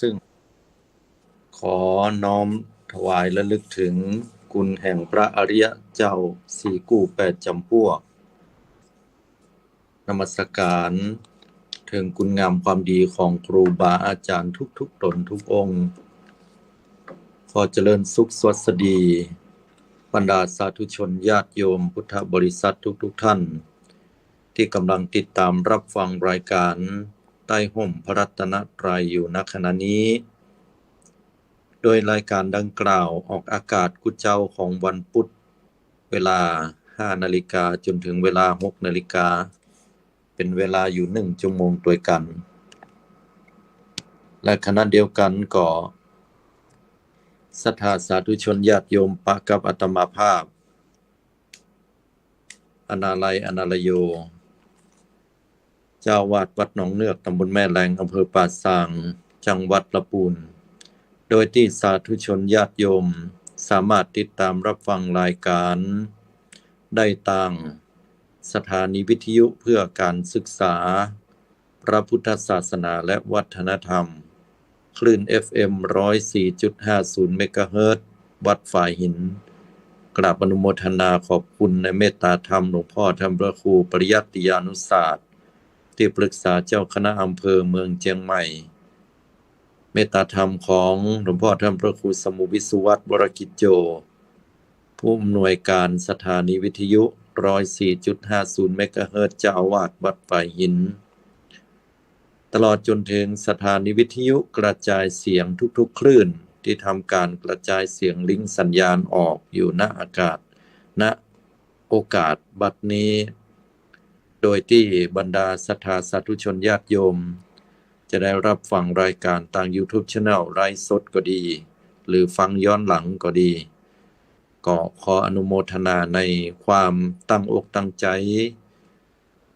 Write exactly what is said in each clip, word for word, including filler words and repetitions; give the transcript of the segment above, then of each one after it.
ซึ่งขอน้อมถวายระลึกถึงคุณแห่งพระอริยเจ้าสี่กู้แปดจำพวก นมัสการถึงคุณงามความดีของครูบาอาจารย์ทุกๆตนทุกองค์ ขอเจริญสุขสวัสดี บรรดาสาธุชนญาติโยมพุทธบริษัททุกๆท่าน ที่กำลังติดตามรับฟังรายการใต้ฮ่มพระรัตนตรัยอยู่ณขณะนี้ โดยรายการดังกล่าวออกอากาศกู้เจ้าของวันพุธ เวลาห้านาฬิกาจนถึงเวลาหกนาฬิกา เป็นเวลาอยู่หนึ่งชั่วโมงตวยกั๋น และขณะเดียวกั๋นก็ศรัทธาสาธุชนญาติโยมปะกับอาตมาภาพ อนาลัย อนาลโย เจ้าอาวาสวัดหนองเนือก ตำบลแม่แลง อำเภอป่าซาง จังหวัดละปูน โดยตี้สาธุชนญาติโยมสามารถติดตามรับฟังรายการได้ตางสถานีวิทยุเพื่อการศึกษาพระพุทธศาสนาและวัฒนธรรม คลื่น เอฟเอ็ม ร้อยสี่จุดห้าศูนย์ เมกะเฮิรตซ์ วัดฝายหิน กราบอนุโมทนาขอบคุณในเมตตาธรรมหลวงพ่อท่านพระครูปริยัติยานุศาสตร์ ตี้ปรึกษาเจ้าคณะอำเภอเมืองเจียงใหม่ เมตตาธรรมของหลวงพ่อท่านพระครูสมุห์วิศวัตร วรกิจโจ ผู้อำนวยการสถานีวิทยุ ร้อยสี่จุดห้าศูนย์ เมกะเฮิรตซ์ เจ้าอาวาสวัดฝายหิน ตลอดจนถึงสถานีวิทยุกระจายเสียงทุกๆคลื่น ตี้ทำการกระจายเสียงลิงก์สัญญาณออกอยู่ณอากาศ ณ โอกาสบัดนี้ โดยตี้บรรดาศรัทธาสาธุชนญาติโยม จะได้รับฟังรายการตาง YouTube Channel ไลฟ์สดก็ดี หรือฟังย้อนหลังก็ดี ก็ขออนุโมทนาในความตั้งอกตั้งใจ๋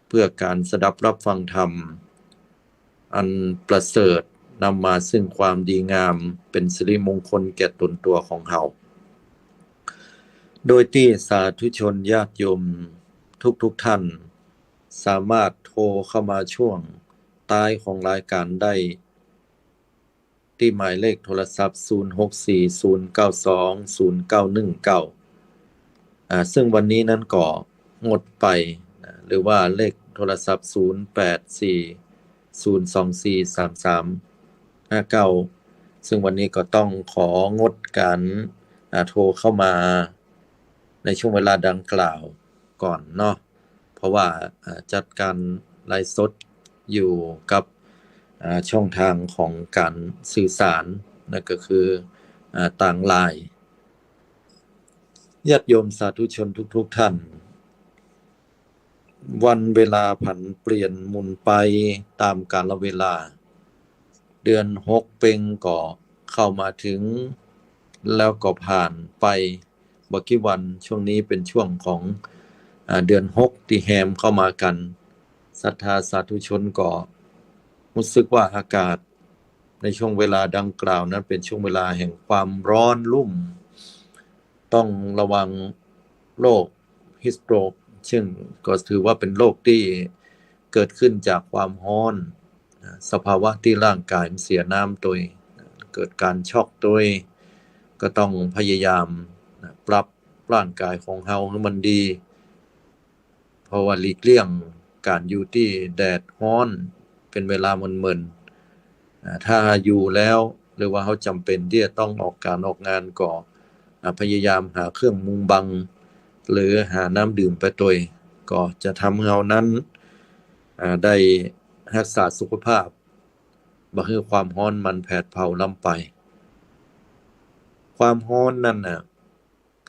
เพื่อการสดับรับฟังธรรม อันประเสริฐนำมาซึ่งความดีงาม เป๋นสิริมงคลแก่ตนตั๋วของเฮา โดยตี้สาธุชนญาติโยมทุกๆท่าน สามารถโทรเข้ามาช่วงท้ายของรายการได้ ตี้หมายเลขโทรศัพท์ ศูนย์หกสี่ ศูนย์เก้าสอง ศูนย์เก้าหนึ่งเก้า อ่า ซึ่งวันนี้นั้นก็งดไปนะ หรือว่าเลขโทรศัพท์ ศูนย์แปดสี่ ศูนย์สองสี่ สามสามห้าเก้า ซึ่งวันนี้ก็ต้องของดการ อ่า โทรเข้ามาในช่วงเวลาดังกล่าวก่อนเนาะ เพราะว่า อ่า จัดการไลฟ์สดอยู่กับ อ่า ช่องทางของการสื่อสาร นั่นก็คือ อ่า ตางไลน์ ญาติโยมสาธุชนทุกๆท่าน วันเวลาผันเปลี่ยนหมุนไปตามกาลเวลา เดือนหกเป็งก็เข้ามาถึง แล้วก็ผ่านไปบ่กี่วัน ช่วงนี้เป๋นช่วงของ อ่า เดือนหกตี้แฮมเข้ามากั๋น ศรัทธาสาธุชนก็รู้สึกว่าอากาศในช่วงเวลาดังกล่าวนั้นเป๋นช่วงเวลาแห่งความร้อนรุ่ม ต้องระวังโรค heat stroke ซึ่งก็ถือว่าเป๋นโรคตี้เกิดขึ้นจากความฮ้อน สภาวะตี้ร่างกายมันเสียน้ำตวย เกิดการช็อกตวย ก็ต้องพยายามปรับร่างกายของเฮาหื้อมันดี เพราะว่าหลีกเลี่ยงการอยู่ตี้แดดฮ้อนเป๋นเวลาเมินๆ อ่า ถ้าอยู่แล้ว หรือว่าเฮาจ๋ำเป๋นตี้จะต้องออกก๋านออกงานก็ อ่า พยายามหาเครื่องมุงบัง หรือหาน้ำดื่มไปตวย ก็จะทำหื้อเฮานั้น อ่า ได้ฮักษาสุขภาพ บ่หื้อความฮ้อนมันแผดเผาล้ำไป ความฮ้อนนั้นน่ะ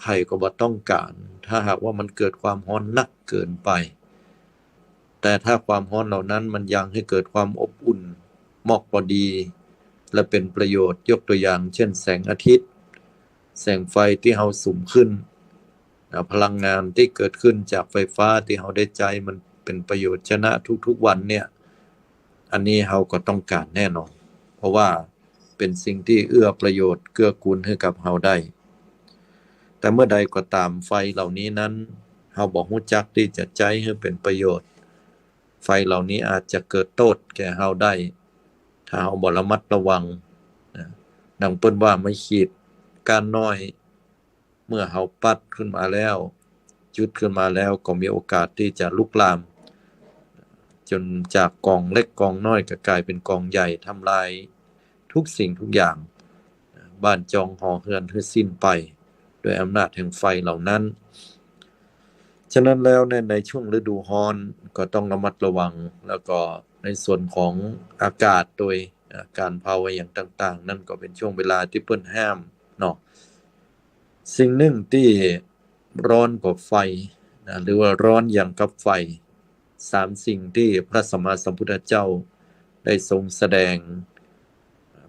ใผก็บ่ต้องก๋าน ถ้าหากว่ามันเกิดความฮ้อนนักเกินไป แต่ถ้าความฮ้อนเหล่านั้นมันยังหื้อเกิดความอบอุ่น มอกปอดี และเป๋นประโยชน์ ยกตั๋วอย่างเช่นแสงอาทิตย์ แสงไฟตี้เฮาสุมขึ้น อ่า พลังงานตี้เกิดขึ้นจากไฟฟ้าตี้เฮาได้ใจ๊มันเป๋นประโยชน์จะณทุกๆวันเนี่ย อันนี้เฮาก็ต้องก๋านแน่นอน เพราะว่าเป๋นสิ่งตี้เอื้อประโยชน์เกื้อกูลหื้อกับเฮาได้ แต่เมื่อใดก็ต๋ามไฟเหล่านี้นั้น เฮาบ่ฮู้จักตี้จะใจ๊หื้อเป๋นประโยชน์ ไฟเหล่านี้อาจจะเกิดโต้ษแก่เฮาได้ ถ้าเฮาบ่ระมัดระวังนะ ดังเปิ้นว่าไม้ขีดก้านน้อย เมื่อเฮาปัดขึ้นมาแล้ว จุดขึ้นมาแล้วก็มีโอกาสตี้จะลุกลาม จ๋นจากกองเล็กกองน้อยก็ก๋ายเป๋นกองใหญ่ ทำลายทุกสิ่งทุกอย่าง บ้านจองหอเฮือนหื้อสิ้นไป ด้วยอำนาจแห่งไฟเหล่านั้น ฉะนั้นแล้วเนี่ย ในช่วงฤดูฮ้อนก็ต้องระมัดระวัง แล้วก็ในส่วนของอากาศโดย อ่า ก๋านเผาอะหยังต่างๆ นั่นก็เป๋นช่วงเวลาตี้เปิ้นห้ามเนาะ สิ่งนึ่งตี้ร้อนกว่าไฟนะ หรือว่าร้อนอย่างกับไฟ สามสิ่งตี้พระสัมมาสัมพุทธเจ้าได้ทรงแสดง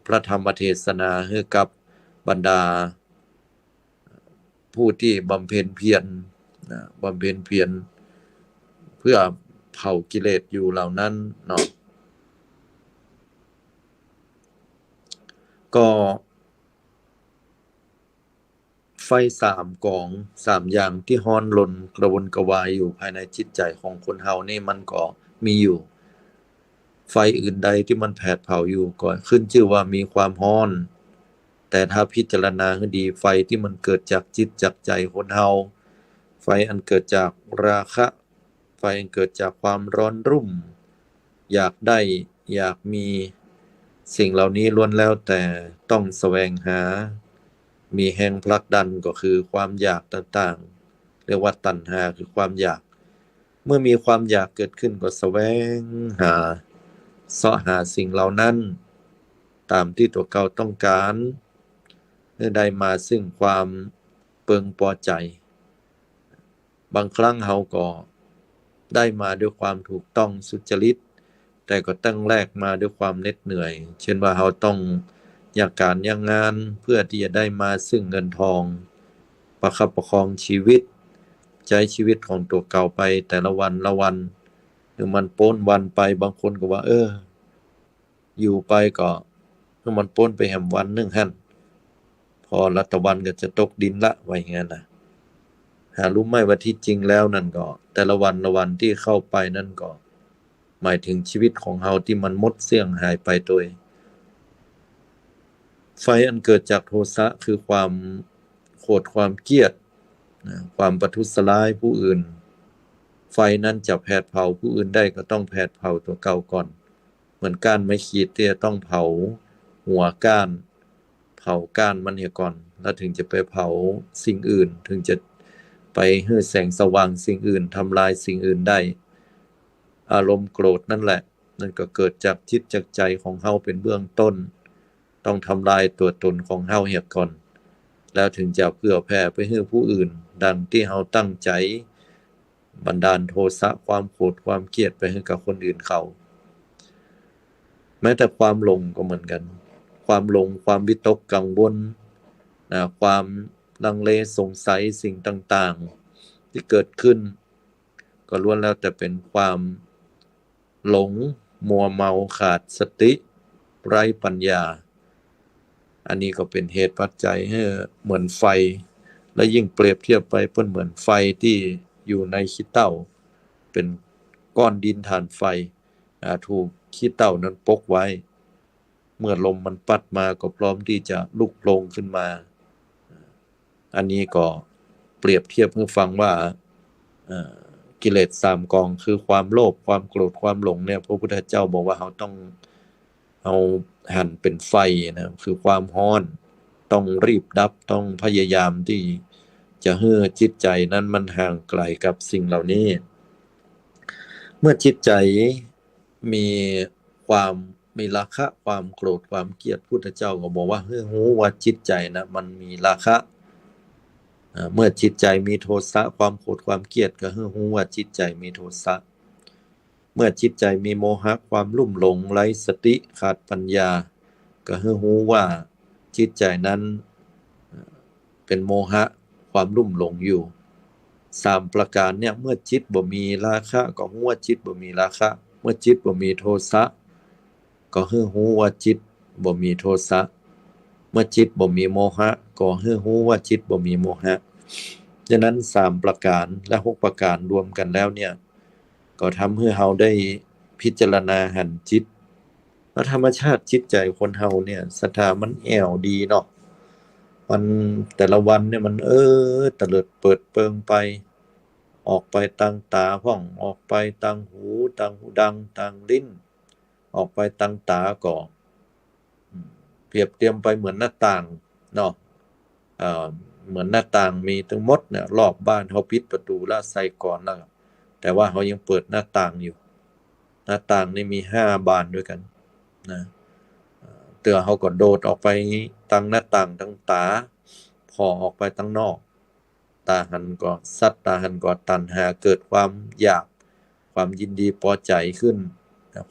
พระธรรมเทศนาหื้อกับบรรดาผู้ตี้บำเพ็ญเพียรนะ บำเพ็ญเพียรเพื่อเผากิเลสอยู่เหล่านั้นเนาะ ก็ ไฟสามก๋อง สามอย่างตี้ฮ้อนรนกระวนกระวายอยู่ภายในจิตใจ๋ของคนเฮานี่มันก็มีอยู่ ไฟอื่นใดตี้มันแผดเผาอยู่ก็ขึ้นจื้อว่ามีความฮ้อน แต่ถ้าพิจารณาหื้อดี ไฟตี้มันเกิดจากจิตจากใจ๋คนเฮา ไฟอันเกิดจากราคะ ไฟอันเกิดจากความร้อนรุ่ม อยากได้ อยากมี สิ่งเหล่านี้ล้วนแล้วแต่ต้องแสวงหา มีแฮงผลักดันก็คือความอยากต่างๆ เรียกว่าตัณหาคือความอยาก เมื่อมีความอยากเกิดขึ้นก็แสวงหา เซาะหาสิ่งเหล่านั้น ต๋ามตี้ตั๋วเก่าต้องก๋าน หื้อได้มาซึ่งความเปิงปอใจ๋ บางครั้งเฮาก็ได้มาด้วยความถูกต้องสุจริต แต่ก็ต้องแลกมาด้วยความเหน็ดเหนื่อย เช่นว่าเฮาต้องหยั่งก๋านหยั่งงานเพื่อตี้จะได้มาซึ่งเงินทอง ประคับประคองชีวิต ใจ๊ชีวิตของตั๋วเก่าไปแต่ละวันละวัน หื้อมันป๊นวันไป บางคนก็ว่า เออ อยู่ไปก็หื้อมันป๊นไปแหมวันนึ่งหั้น ผ่อละตะวันก็จะตกดินละ ว่าอย่างนั้นนะ หารู้ไหมว่าที่จริงแล้วนั่นก็ แต่ละวันละวันตี้เข้าไปนั่นก็ หมายถึงชีวิตของเฮาตี้มันหมดเสี้ยงหายไปโดย ไฟอันเกิดจากโทสะคือความโขดความเกลียดนะ ความประทุษร้ายผู้อื่น ไฟนั้นจะแผดเผาผู้อื่นได้ก็ต้องแผดเผาตั๋วเก่าก่อน เหมือนก้านไม้ขีดตี้จะต้องเผาหัวก้าน เผาก้านมันเหียก่อน แล้วถึงจะไปเผาสิ่งอื่น ถึงจะไปหื้อแสงสว่างสิ่งอื่น ทำลายสิ่งอื่นได้ อารมณ์โกรธนั่นแหละ นั่นก็เกิดจากจิตจากใจ๋ของเฮาเป๋นเบื้องต้น ต้องทำลายตั๋วตนของเฮาเหียก่อน แล้วถึงจะเผื่อแผ่ไปหื้อผู้อื่น ดังตี้เฮาตั้งใจ๋ บันดาลโทสะ ความโขดความเกลียดไปหื้อกับคนอื่นเขา แม้แต่ความหลงก็เหมือนกัน ความหลง ความวิตกกังวลนะ ความลังเลสงสัยสิ่งต่างๆ ตี้เกิดขึ้น ก็ล้วนแล้วแต่เป๋นความหลง มัวเมา ขาดสติ ไร้ปัญญา อันนี้ก็เป๋นเหตุปัจจัยหื้อเหมือนไฟ และยิ่งเปรียบเทียบไปเปิ้นเหมือนไฟตี้อยู่ในขี้เถ้า เป๋นก้อนดินถ่านไฟ อ่า ถูกขี้เถ้านั้นปกไว้ เมื่อลมมันปั๊ดมาก็พร้อมตี้จะลุกโพลงขึ้นมา อันนี้ก็เปรียบเทียบหื้อฟังว่า เอ่อ กิเลสสามก๋องคือความโลภ ความโกรธ ความหลงเนี่ย พระพุทธเจ้าบอกว่าเฮาต้อง เฮาหันเป๋นไฟนะ คือความฮ้อน ต้องรีบดับ ต้องพยายามตี้จะหื้อจิตใจ๋นั้นมันห่างไกลกับสิ่งเหล่านี้ เมื่อจิตใจ๋มีความ มีราคะ ความโกรธ ความเกลียด พุทธเจ้าก็บอกว่าหื้อฮู้ว่าจิตใจ๋นะมันมีราคะ อ่า เมื่อจิตใจ๋มีโทสะ ความโกรธ ความเกลียด ก็หื้อฮู้ว่าจิตใจ๋มีโทสะ เมื่อจิตใจ๋มีโมหะ ความลุ่มหลง ไร้สติ ขาดปัญญา ก็หื้อฮู้ว่าจิตใจ๋นั้น เอ่อ เป๋นโมหะ ความลุ่มหลงอยู่ สามประก๋านเนี่ย เมื่อจิตบ่มีราคะ ก็ฮู้ว่าจิตบ่มีราคะ เมื่อจิตบ่มีโทสะ ก็หื้อฮู้ว่าจิตบ่มีโทสะ เมื่อจิตบ่มีโมหะ ก็หื้อฮู้ว่าจิตบ่มีโมหะ ฉะนั้นสามประก๋านและหกประก๋านรวมกั๋นแล้วเนี่ย ก็ทำหื้อเฮาได้พิจารณาหันจิต แล้วธรรมชาติจิตใจ๋คนเฮาเนี่ย ศรัทธามันแอ่วดีเนาะ มันแต่ละวันเนี่ยมัน เออ เตลิดเปิดเปิงไป ออกไปตางต๋าพ่อง ออกไปตางหู ตางหูดัง ตางลิ้น ออกไปตางต๋าก่อ อืม เปรียบเตียมไปเหมือนหน้าต่างเนาะ เอ่อ เหมือนหน้าต่างมีตึงหมดเนี่ย รอบบ้านเฮาปิดประตู๋ละ ใส่กลอนละ แต่ว่าเฮายังเปิดหน้าต่างอยู่ หน้าต่างนี่มีห้าบานด้วยกั๋นนะ เอ่อ เตื้อเฮาก็โดดออกไปตางหน้าต่างตางต๋า ผ่อออกไปตางนอก ต๋าหันก่อ สัตว์ต๋าหันก่อตัณหา เกิดความอยาก ความยินดีปอใจ๋ขึ้น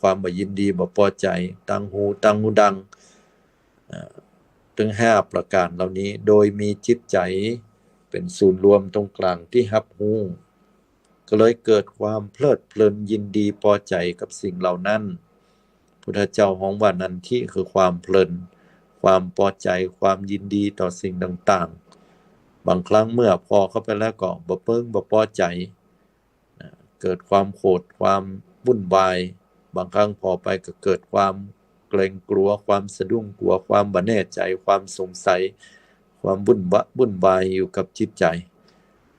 ความบ่ยินดีบ่ปอใจ๋ ตางหู ตางหูดัง เอ่อ ตึงห้าประก๋านเหล่านี้ โดยมีจิตใจ๋เป๋นศูนย์รวมตรงก๋างตี้ฮับฮู้ ก็เลยเกิดความเพลิดเพลินยินดีปอใจ๋กับสิ่งเหล่านั้น พุทธเจ้าฮ้องว่านันทิ คือความเพลิน ความปอใจ๋ ความยินดีต่อสิ่งต่างๆ บางครั้งเมื่อผ่อเข้าไปแล้วก็บ่เปิงบ่ปอใจ๋ นะ เกิดความโขด ความวุ่นวาย บางครั้งผ่อไปก็เกิดความเกรงกลัว ความสะดุ้งกั๋ว ความบ่แน่ใจ๋ ความสงสัย ความวุ่นวะ วุ่นวายอยู่กับจิตใจ๋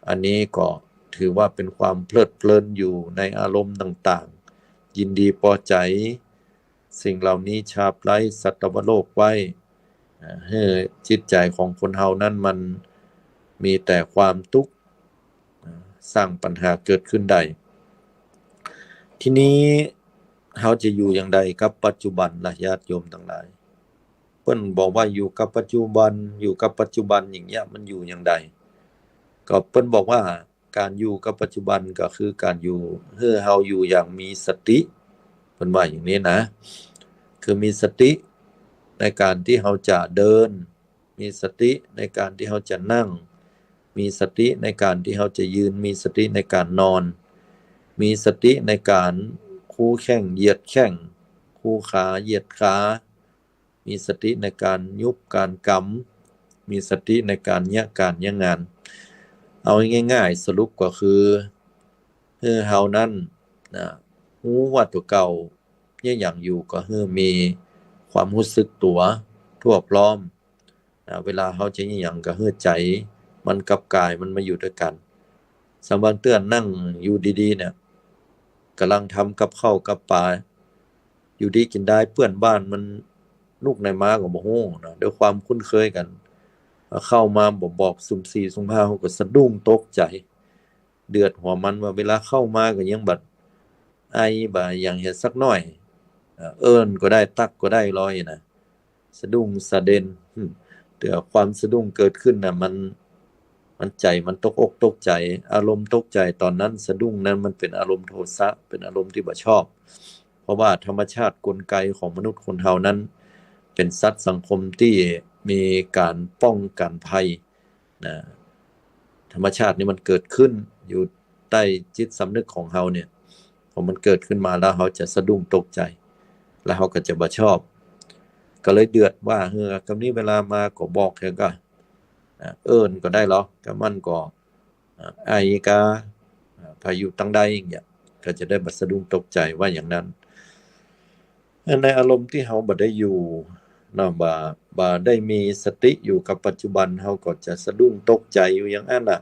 อันนี้ก็ถือว่าเป๋นความเพลิดเพลินอยู่ในอารมณ์ต่างๆ ยินดีปอใจ๋ สิ่งเหล่านี้ฉาบไล้สัตวโลกไว้ อ่า หื้อจิตใจ๋ของคนเฮานั้นมันมีแต่ความตุ๊กข์ อ่า สร้างปัญหาเกิดขึ้นได้ ทีนี้เฮาจะอยู่อย่างใดกับปัจจุบันล่ะ ญาติโยมตังหลาย เปิ้นบอกว่าอยู่กับปัจจุบัน อยู่กับปัจจุบันอย่างเงี้ย มันอยู่อย่างใด ก็เปิ้นบอกว่า ก๋านอยู่กับปัจจุบันก็คือก๋านอยู่ หื้อเฮาอยู่อย่างมีสติ เปิ้นว่าอย่างนี้นะ คือมีสติในก๋านตี้เฮาจะเดิน มีสติในก๋านตี้เฮาจะนั่ง มีสติในก๋านตี้เฮาจะยืน มีสติในก๋านนอน มีสติในก๋านคู่แข้งเหยียดแข้ง คู่ขาเหยียดขา มีสติในก๋านยุบก๋านกำ มีสติในก๋านเยียะก๋านเยียะงาน เอาง่ายๆ สรุปก็คือ หื้อเฮานั้นนะ ฮู้ว่าตั๋วเก่าเยียะหยังอยู่ ก็หื้อมีความฮู้สึกตั๋วทั่วพร้อมนะ เวลาเฮาจะเยียะหยังก็หื้อใจ๋มันกับก๋ายมันมาอยู่ตวยกั๋น สำหรับบางเตื้อนั่งอยู่ดีๆ เนี่ย ก่ำลังทำกับข้าวกับป๋า อยู่ดีกิ๋นดายเปื้อนบ้านมันลุกไหนมาก็บ่ฮู้นะ ด้วยความคุ้นเคยกั๋น เข้ามาบ่บอกสุมสี่สุมห้า เฮาก็สะดุ้งตกใจ๋ เดือดหัวมันว่าเวลาเข้ามาก็ยังบ่ไอบ่หยังเหียสักหน้อย เอ่อ เอิ้นก็ได้ ตั๊กก็ได้ลอยนะ สะดุ้งสะเด็น อืม แต่ความสะดุ้งเกิดขึ้นน่ะ มัน มันใจ๋มันตกอกตกใจ๋ อารมณ์ตกใจ๋ต๋อนนั้น สะดุ้งนั้นมันเป๋นอารมณ์โทสะ เป๋นอารมณ์ตี้บ่ชอบ เพราะว่าธรรมชาติกลไกของมนุษย์คนเฮานั้น เป๋นสัตว์สังคมตี้มีก๋านป้องกั๋นภัยนะ ธรรมชาตินี่มันเกิดขึ้นอยู่ใต้จิตสำนึกของเฮาเนี่ย พอมันเกิดขึ้นมาแล้วเฮาจะสะดุ้งตกใจ๋ แล้วเฮาก็จะบ่ชอบ ก็เลยเดือดว่า เออ กำนี้เวลามาก็บอกเฮาก็ อ่า เอิ้นก็ได้ลอ กำมันก็ อ่า ไอกา อ่า พายุตังใดอย่างเงี้ย ก็จะได้บ่สะดุ้งตกใจ๋ว่าอย่างนั้น ในอารมณ์ตี้เฮาบ่ได้อยู่เนาะ บ่ บ่ได้มีสติอยู่กับปัจจุบัน เฮาก็จะสะดุ้งตกใจ๋อยู่อย่างอั้นน่ะ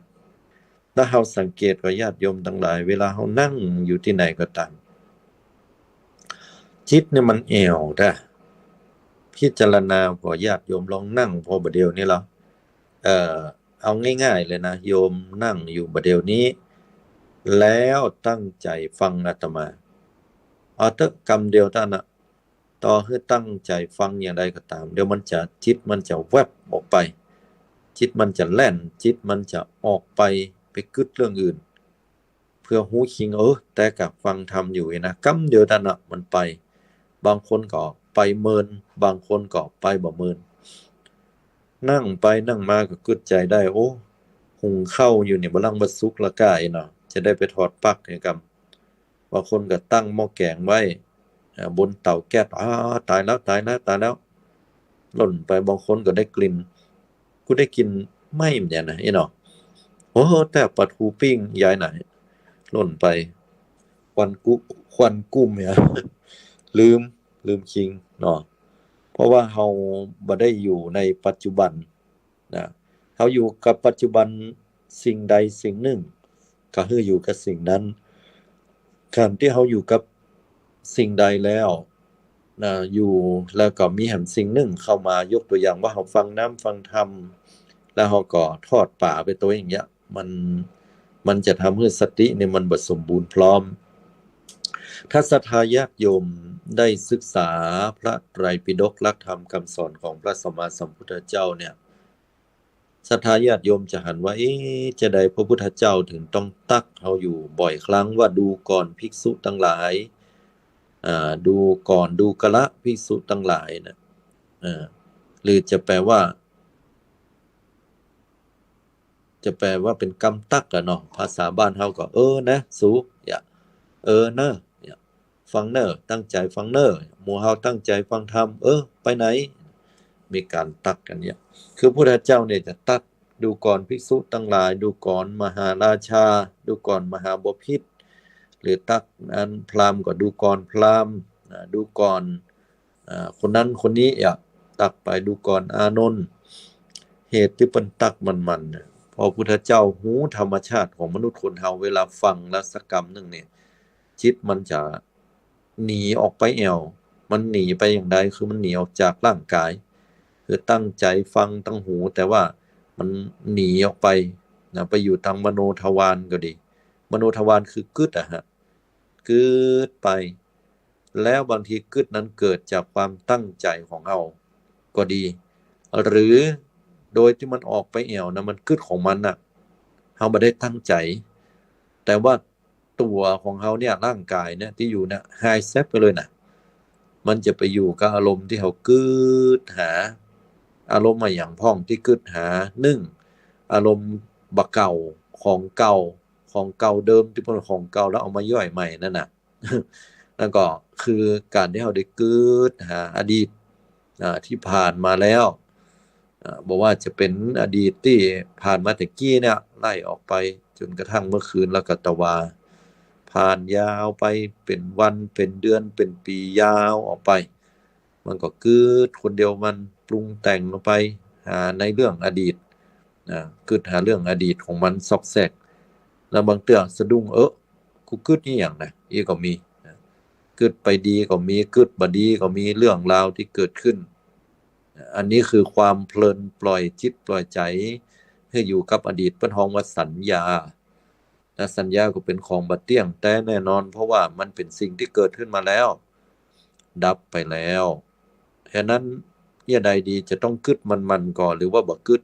แล้วเฮาสังเกตก่อญาติโยมตังหลาย เวลาเฮานั่งอยู่ตี้ไหนก็ต๋าม จิตเนี่ยมันแอ่วนะ พิจารณาก่อญาติโยมลองนั่งผ่อบ่าเดี่ยวนี้ลอ เอ่อ เอาง่ายๆ เลยนะ โยมนั่งอยู่บ่าเดี่ยวนี้ แล้วตั้งใจ๋ฟังอาตมา เอาเต๊อะ กำเดียวเต้านั้นน่ะ ต่อหื้อตั้งใจ๋ฟังอย่างใดก็ต๋าม เดี๋ยวมันจะ จิตมันจะแวบออกไป จิตมันจะแล่น จิตมันจะออกไป ไปกึ๊ดเรื่องอื่น เพื่อฮู้คิง เออ แต่กะฟังธรรมอยู่นี่นะ กำเดียวเต้านั้นน่ะ มันไป บางคนก็ไปเมิน บางคนก็ไปบ่เมิน นั่งไปนั่งมาก็กึ๊ดใจ๋ได้ โอ้ หุงข้าวอยู่นี่บ่ลังบ่สุกละก้าอี้เนาะ จะได้ไปถอดปลั๊กนี่กำ บางคนก็ตั้งหม้อแก๋งไว้ อ่า บนเตาแก๊ส อ้า ต๋ายแล้ว ต๋ายแล้ว ต๋ายแล้ว ล่นไป บางคนก็ได้กลิ่น กูได้กลิ่นไหม้เหมือนกั๋นนะอี้เนาะ โอ้ แต่ปลาทูปิ้งยายไหน ล่นไป ควันกุ ควันกุ้มเนี่ย ลืม ลืมคิง เนาะ เพราะว่าเฮาบ่ได้อยู่ในปัจจุบันนะ เฮาอยู่กับปัจจุบัน สิ่งใดสิ่งนึ่ง ก็หื้ออยู่กับสิ่งนั้น การตี้เฮาอยู่กับสิ่งใดแล้วนะ อยู่แล้วก็มีแหมสิ่งนึ่งเข้ามา ยกตั๋วอย่างว่าเฮาฟังน้ำฟังธรรม แล้วเฮาก็ทอดป๋าไปตั๋วอย่างเงี้ย มัน มันจะทำหื้อสติเนี่ยมันบ่สมบูรณ์พร้อม ถ้าศรัทธาญาติโยมได้ศึกษาพระไตรปิฎก หลักธรรมคำสอนของพระสัมมาสัมพุทธเจ้าเนี่ย ศรัทธาญาติโยมจะหันว่า เอ๊ะ จาใดพระพุทธเจ้าถึงต้องตักเฮาอยู่บ่อยครั้งว่า ดูก่อนภิกษุทั้งหลาย อ่า ดูก่อน ดูกราภิกษุทั้งหลายนะ อ่า หรือจะแปลว่า จะแปลว่าเป็นกำตักอะเนาะ ภาษาบ้านเฮาก็ เออนะ สู อย่า เออเน่อ อย่า ฟังเน่อ ตั้งใจ๋ฟังเน่อ หมู่เฮาตั้งใจ๋ฟังธรรม เออ ไปไหน มีการตักกั๋นเนี่ย คือพุทธเจ้าเนี่ยจะตัก ดูก่อนภิกษุทั้งหลาย ดูก่อนมหาราชา ดูก่อนมหาบพิตร หรือตักอันพราหมณ์ก็ดูก่อนพราหมณ์ อ่า ดูก่อน อ่า คนนั้นคนนี้ อย่า ตักไป ดูก่อนอานนท์ เหตุตี้เปิ้นตักมันๆ เนี่ย เพราะพุทธเจ้าฮู้ธรรมชาติของมนุษย์คนเฮา เวลาฟังแล้วสักกำนึ่งเนี่ย จิตมันจะหนีออกไปแอ่ว มันหนีไปอย่างใด คือมันหนีออกจากร่างกาย คือตั้งใจ๋ฟังตังหู แต่ว่ามันหนีออกไปนะ ไปอยู่ตางมโนทวารก็ดี มโนทวารคือกึ๊ดอะฮะ กึ๊ดไป แล้วบางทีกึ๊ดนั้นเกิดจากความตั้งใจ๋ของเฮาก็ดี หรือโดยตี้มันออกไปแอ่วนะ มันกึ๊ดของมันน่ะ เฮาบ่ได้ตั้งใจ๋ แต่ว่าตั๋วของเฮาเนี่ย ร่างกายเนี่ยตี้อยู่เนี่ย หายแซบไปเลยนะ มันจะไปอยู่กับอารมณ์ตี้เฮากึ๊ดหา อารมณ์อะหยังพ่องตี้กึ๊ดหา นึ่ง อารมณ์บ่าเก่า ของเก่า ของเก่าเดิมตี้เปิ้นของเก่าแล้วเอามาย่อยใหม่นั่นน่ะ แล้วก็คือการตี้เฮาได้กึ๊ดหาอดีต อ่า ตี้ผ่านมาแล้ว อ่า บ่ว่าจะเป๋นอดีตตี้ผ่านมาแต่กี้เนี่ย ไล่ออกไปจ๋นกระทั่งเมื่อคืนแล้วก็ตะวา ผ่านยาวไปเป๋นวัน เป๋นเดือน เป๋นปี๋ ยาวออกไป มันก็กึ๊ดคนเดียวมัน ปรุงแต่งลงไปหาในเรื่องอดีต อ่า กึ๊ดหาเรื่องอดีตของมันซอกแซก แล้วบางเตื้อสะดุ้ง เออ กูกึ๊ดนี่หยังนะ อี้ก็มี กึ๊ดไปดีก็มี กึ๊ดบ่ดีก็มี เรื่องราวตี้เกิดขึ้น อันนี้คือความเพลินปล่อยจิตปล่อยใจ๋หื้ออยู่กับอดีต เปิ้นฮ้องว่าสัญญา และสัญญาก็เป๋นของบ่เตี้ยงแต๊แน่นอน เพราะว่ามันเป๋นสิ่งตี้เกิดขึ้นมาแล้ว ดับไปแล้ว ฉะนั้นเยียะใดดี จะต้องกึ๊ดมันๆ ก่อ หรือว่าบ่กึ๊ด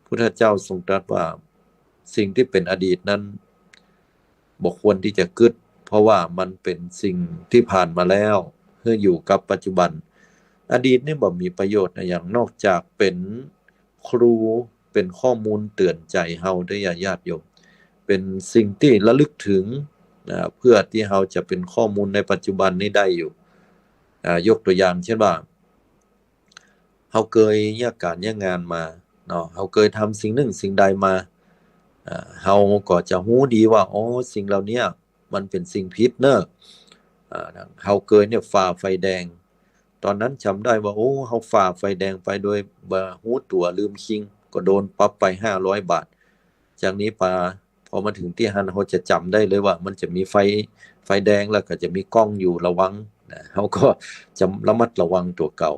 พุทธเจ้าทรงตรัสว่า สิ่งตี้เป๋นอดีตนั้น บ่ควรตี้จะกึ๊ด เพราะว่ามันเป๋นสิ่งตี้ผ่านมาแล้ว หื้ออยู่กับปัจจุบัน อดีตนี่บ่มีประโยชน์อะหยัง นอกจากเป๋นครู เป๋นข้อมูลเตื๋อนใจ๋เฮาเต๊อะ ญาติโยม เป๋นสิ่งตี้ระลึกถึง นะ เพื่อตี้เฮาจะเป๋นข้อมูลในปัจจุบันนี้ได้อยู่ อ่า ยกตั๋วอย่างเช่นว่า เฮาเกยเยียะก๋านเยียะงานมาเนาะ เฮาเกยทำสิ่งนึ่งสิ่งใดมา อ่า เฮาก็จะฮู้ดีว่า อ๋อ สิ่งเหล่าเนี้ยมันเป๋นสิ่งผิดเนาะ อ่า เฮาเกยเนี่ยฝ่าไฟแดง ต๋อนนั้นจ๋ำได้ว่า โอ้ เฮาฝ่าไฟแดงไปโดยบ่ฮู้ตั๋ว ลืมคิง ก็โดนปรับไปห้าร้อยบาท จากนี้ไป พอมาเถิงตี้หั้น เฮาจะจ๋ำได้เลยว่ามันจะมีไฟ ไฟแดงแล้วก็จะมีกล้องอยู่ระวังนะ เฮาก็จะระมัดระวังตั๋วเก่า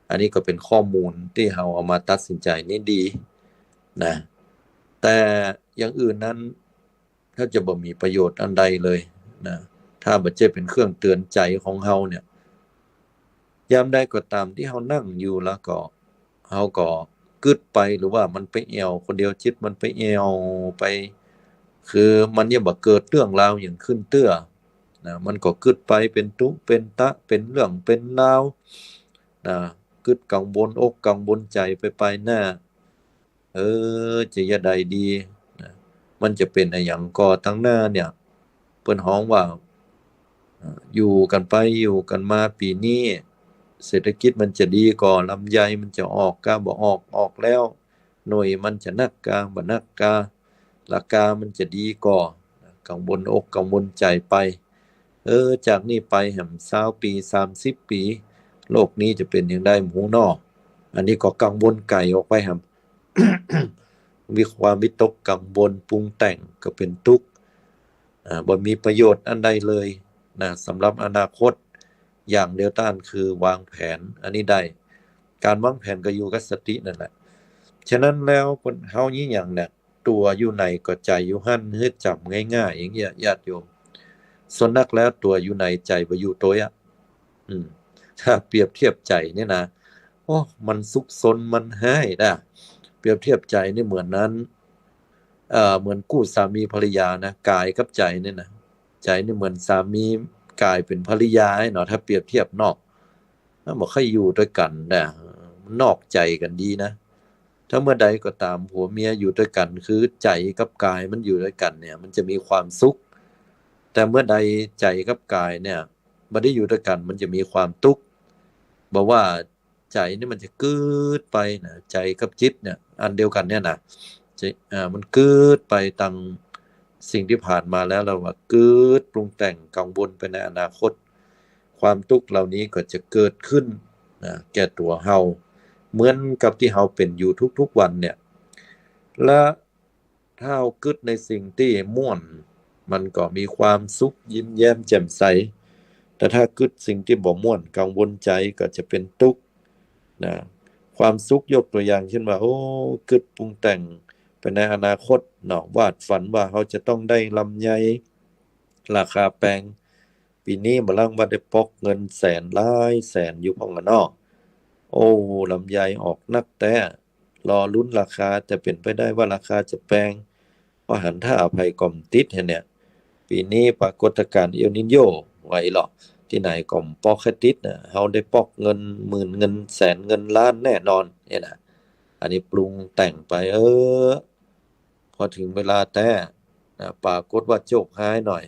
อันนี้ก็เป๋นข้อมูลตี้เฮาเอามาตัดสินใจ๋นี่ดีนะ แต่อย่างอื่นนั้น แทบจะบ่มีประโยชน์อันใดเลยนะ ถ้าบ่ใจ้เป๋นเครื่องเตื๋อนใจ๋ของเฮาเนี่ย ยามใดก็ต๋ามตี้เฮานั่งอยู่แล้วก็ เฮาก็กึ๊ดไป หรือว่ามันไปแอ่วคนเดียว จิตมันไปแอ่วไป คือมันยังบ่เกิดเรื่องราวหยังขึ้นเตื้อนะ มันก็กึ๊ดไปเป๋นตุ๊เป๋นตะ เป๋นเรื่องเป๋นราวนะ กึ๊ดกังวลอกกังวลใจ๋ไปไปหน้า เออ จะเยียะใดดีนะ มันจะเป๋นอะหยังก่อตังหน้าเนี่ย เปิ้นฮ้องว่า เอ่อ อยู่กั๋นไปอยู่กั๋นมาปี๋นี้ เศรษฐกิจมันจะดีก่อ ลำไยมันจะออกกาบ่ออก ออกแล้ว หน่วยมันจะนักกาบ่นักกา ราคามันจะดีก่อ กังวลอกกังวลใจ๋ไป เออ จากนี้ไปแหมซาวปี๋ สามสิบปี๋ โลกนี้จะเป๋นอย่างใดบ่ฮู้น้อ อันนี้ก็กังวลไก๋ออกไปครับ มีความวิตกกังวลปรุงแต่งก็เป๋นตุ๊กข์ อ่า บ่มีประโยชน์อันใดเลยนะ สำหรับอนาคต อย่างเดียวต้านคือวางแผน อันนี้ได้ ก๋านวางแผนก็อยู่กับสตินั่นแหละ ฉะนั้นแล้วคนเฮานี่หยังเนี่ย ตั๋วอยู่ไหนก็ใจ๋อยู่หั้น หื้อจ๋ำง่ายๆ อย่างเงี้ย ญาติโยม ส่วนนักแล้วตั๋วอยู่ไหนใจ๋บ่อยู่ตวยอะ อืม ถ้าเปรียบเทียบใจ๋เนี่ยนะ โอ้ มันซุกซน มันฮ้ายนะ เปรียบเทียบใจ๋นี่เหมือนนั้น เอ่อ เหมือนกู้สามีภรรยานะ ก๋ายกับใจ๋เนี่ยนะ ใจ๋นี่เหมือนสามี ก๋ายเป๋นภรรยาเนาะ ถ้าเปรียบเทียบเนาะ มันบ่ค่อยอยู่ตวยกั๋นนะ นอกใจ๋กั๋นดีนะ ถ้าเมื่อใดก็ต๋ามผัวเมียอยู่ตวยกั๋น คือใจ๋กับก๋ายมันอยู่ตวยกั๋นเนี่ย มันจะมีความสุข แต่เมื่อใดใจ๋กับก๋ายเนี่ยบ่ได้อยู่ตวยกั๋น มันจะมีความตุ๊กข์ บ่ว่าใจ๋นี่มันจะกึ๊ดไปนะ ใจ๋กับจิตเนี่ย อันเดียวกั๋นเนี่ยนะ ใจ๋ อ่า มันกึ๊ดไปตังสิ่งตี้ผ่านมาแล้ว แล้วว่ากึ๊ดปรุงแต่งกังวลไปในอนาคต ความตุ๊กข์เหล่านี้ก็จะเกิดขึ้นนะ แก่ตั๋วเฮา เหมือนกับตี้เฮาเป๋นอยู่ทุกๆ วันเนี่ย และถ้าเฮากึ๊ดในสิ่งตี้ม่วน มันก็มีความสุข ยิ้มแย้มแจ่มใส แต่ถ้ากึ๊ดสิ่งตี้บ่ม่วน กังวลใจ๋ ก็จะเป๋นตุ๊กข์นะ ความสุข ยกตั๋วอย่างเช่นว่า โอ้ กึ๊ดปรุงแต่งไปในอนาคตเนาะ วาดฝันว่าเฮาจะต้องได้ลำไยราคาแปง ปี๋นี้บ่ลังว่าได้ปอกเงินแสนหลายแสนอยู่พ่องอะเนาะ โอ้ ลำไยออกนักแต๊ รอลุ้นราคา แต่เป๋นไปได้ว่าราคาจะแปง เพราะหันท่าไปก็บ่ติดหั้นเนี่ย ปี๋นี้ปรากฏการณ์เอลนีโญ ว่าอี้เลาะ ตี้ไหนก็บ่ปอกใค่ติดนะ เฮาได้ปอกเงินหมื่น เงินแสน เงินล้านแน่นอนเนี่ยนะ อันนี้ปรุงแต่งไป เออ พอเถิงเวลาแต๊นะ ปรากฏว่าโชคฮ้ายหน่อย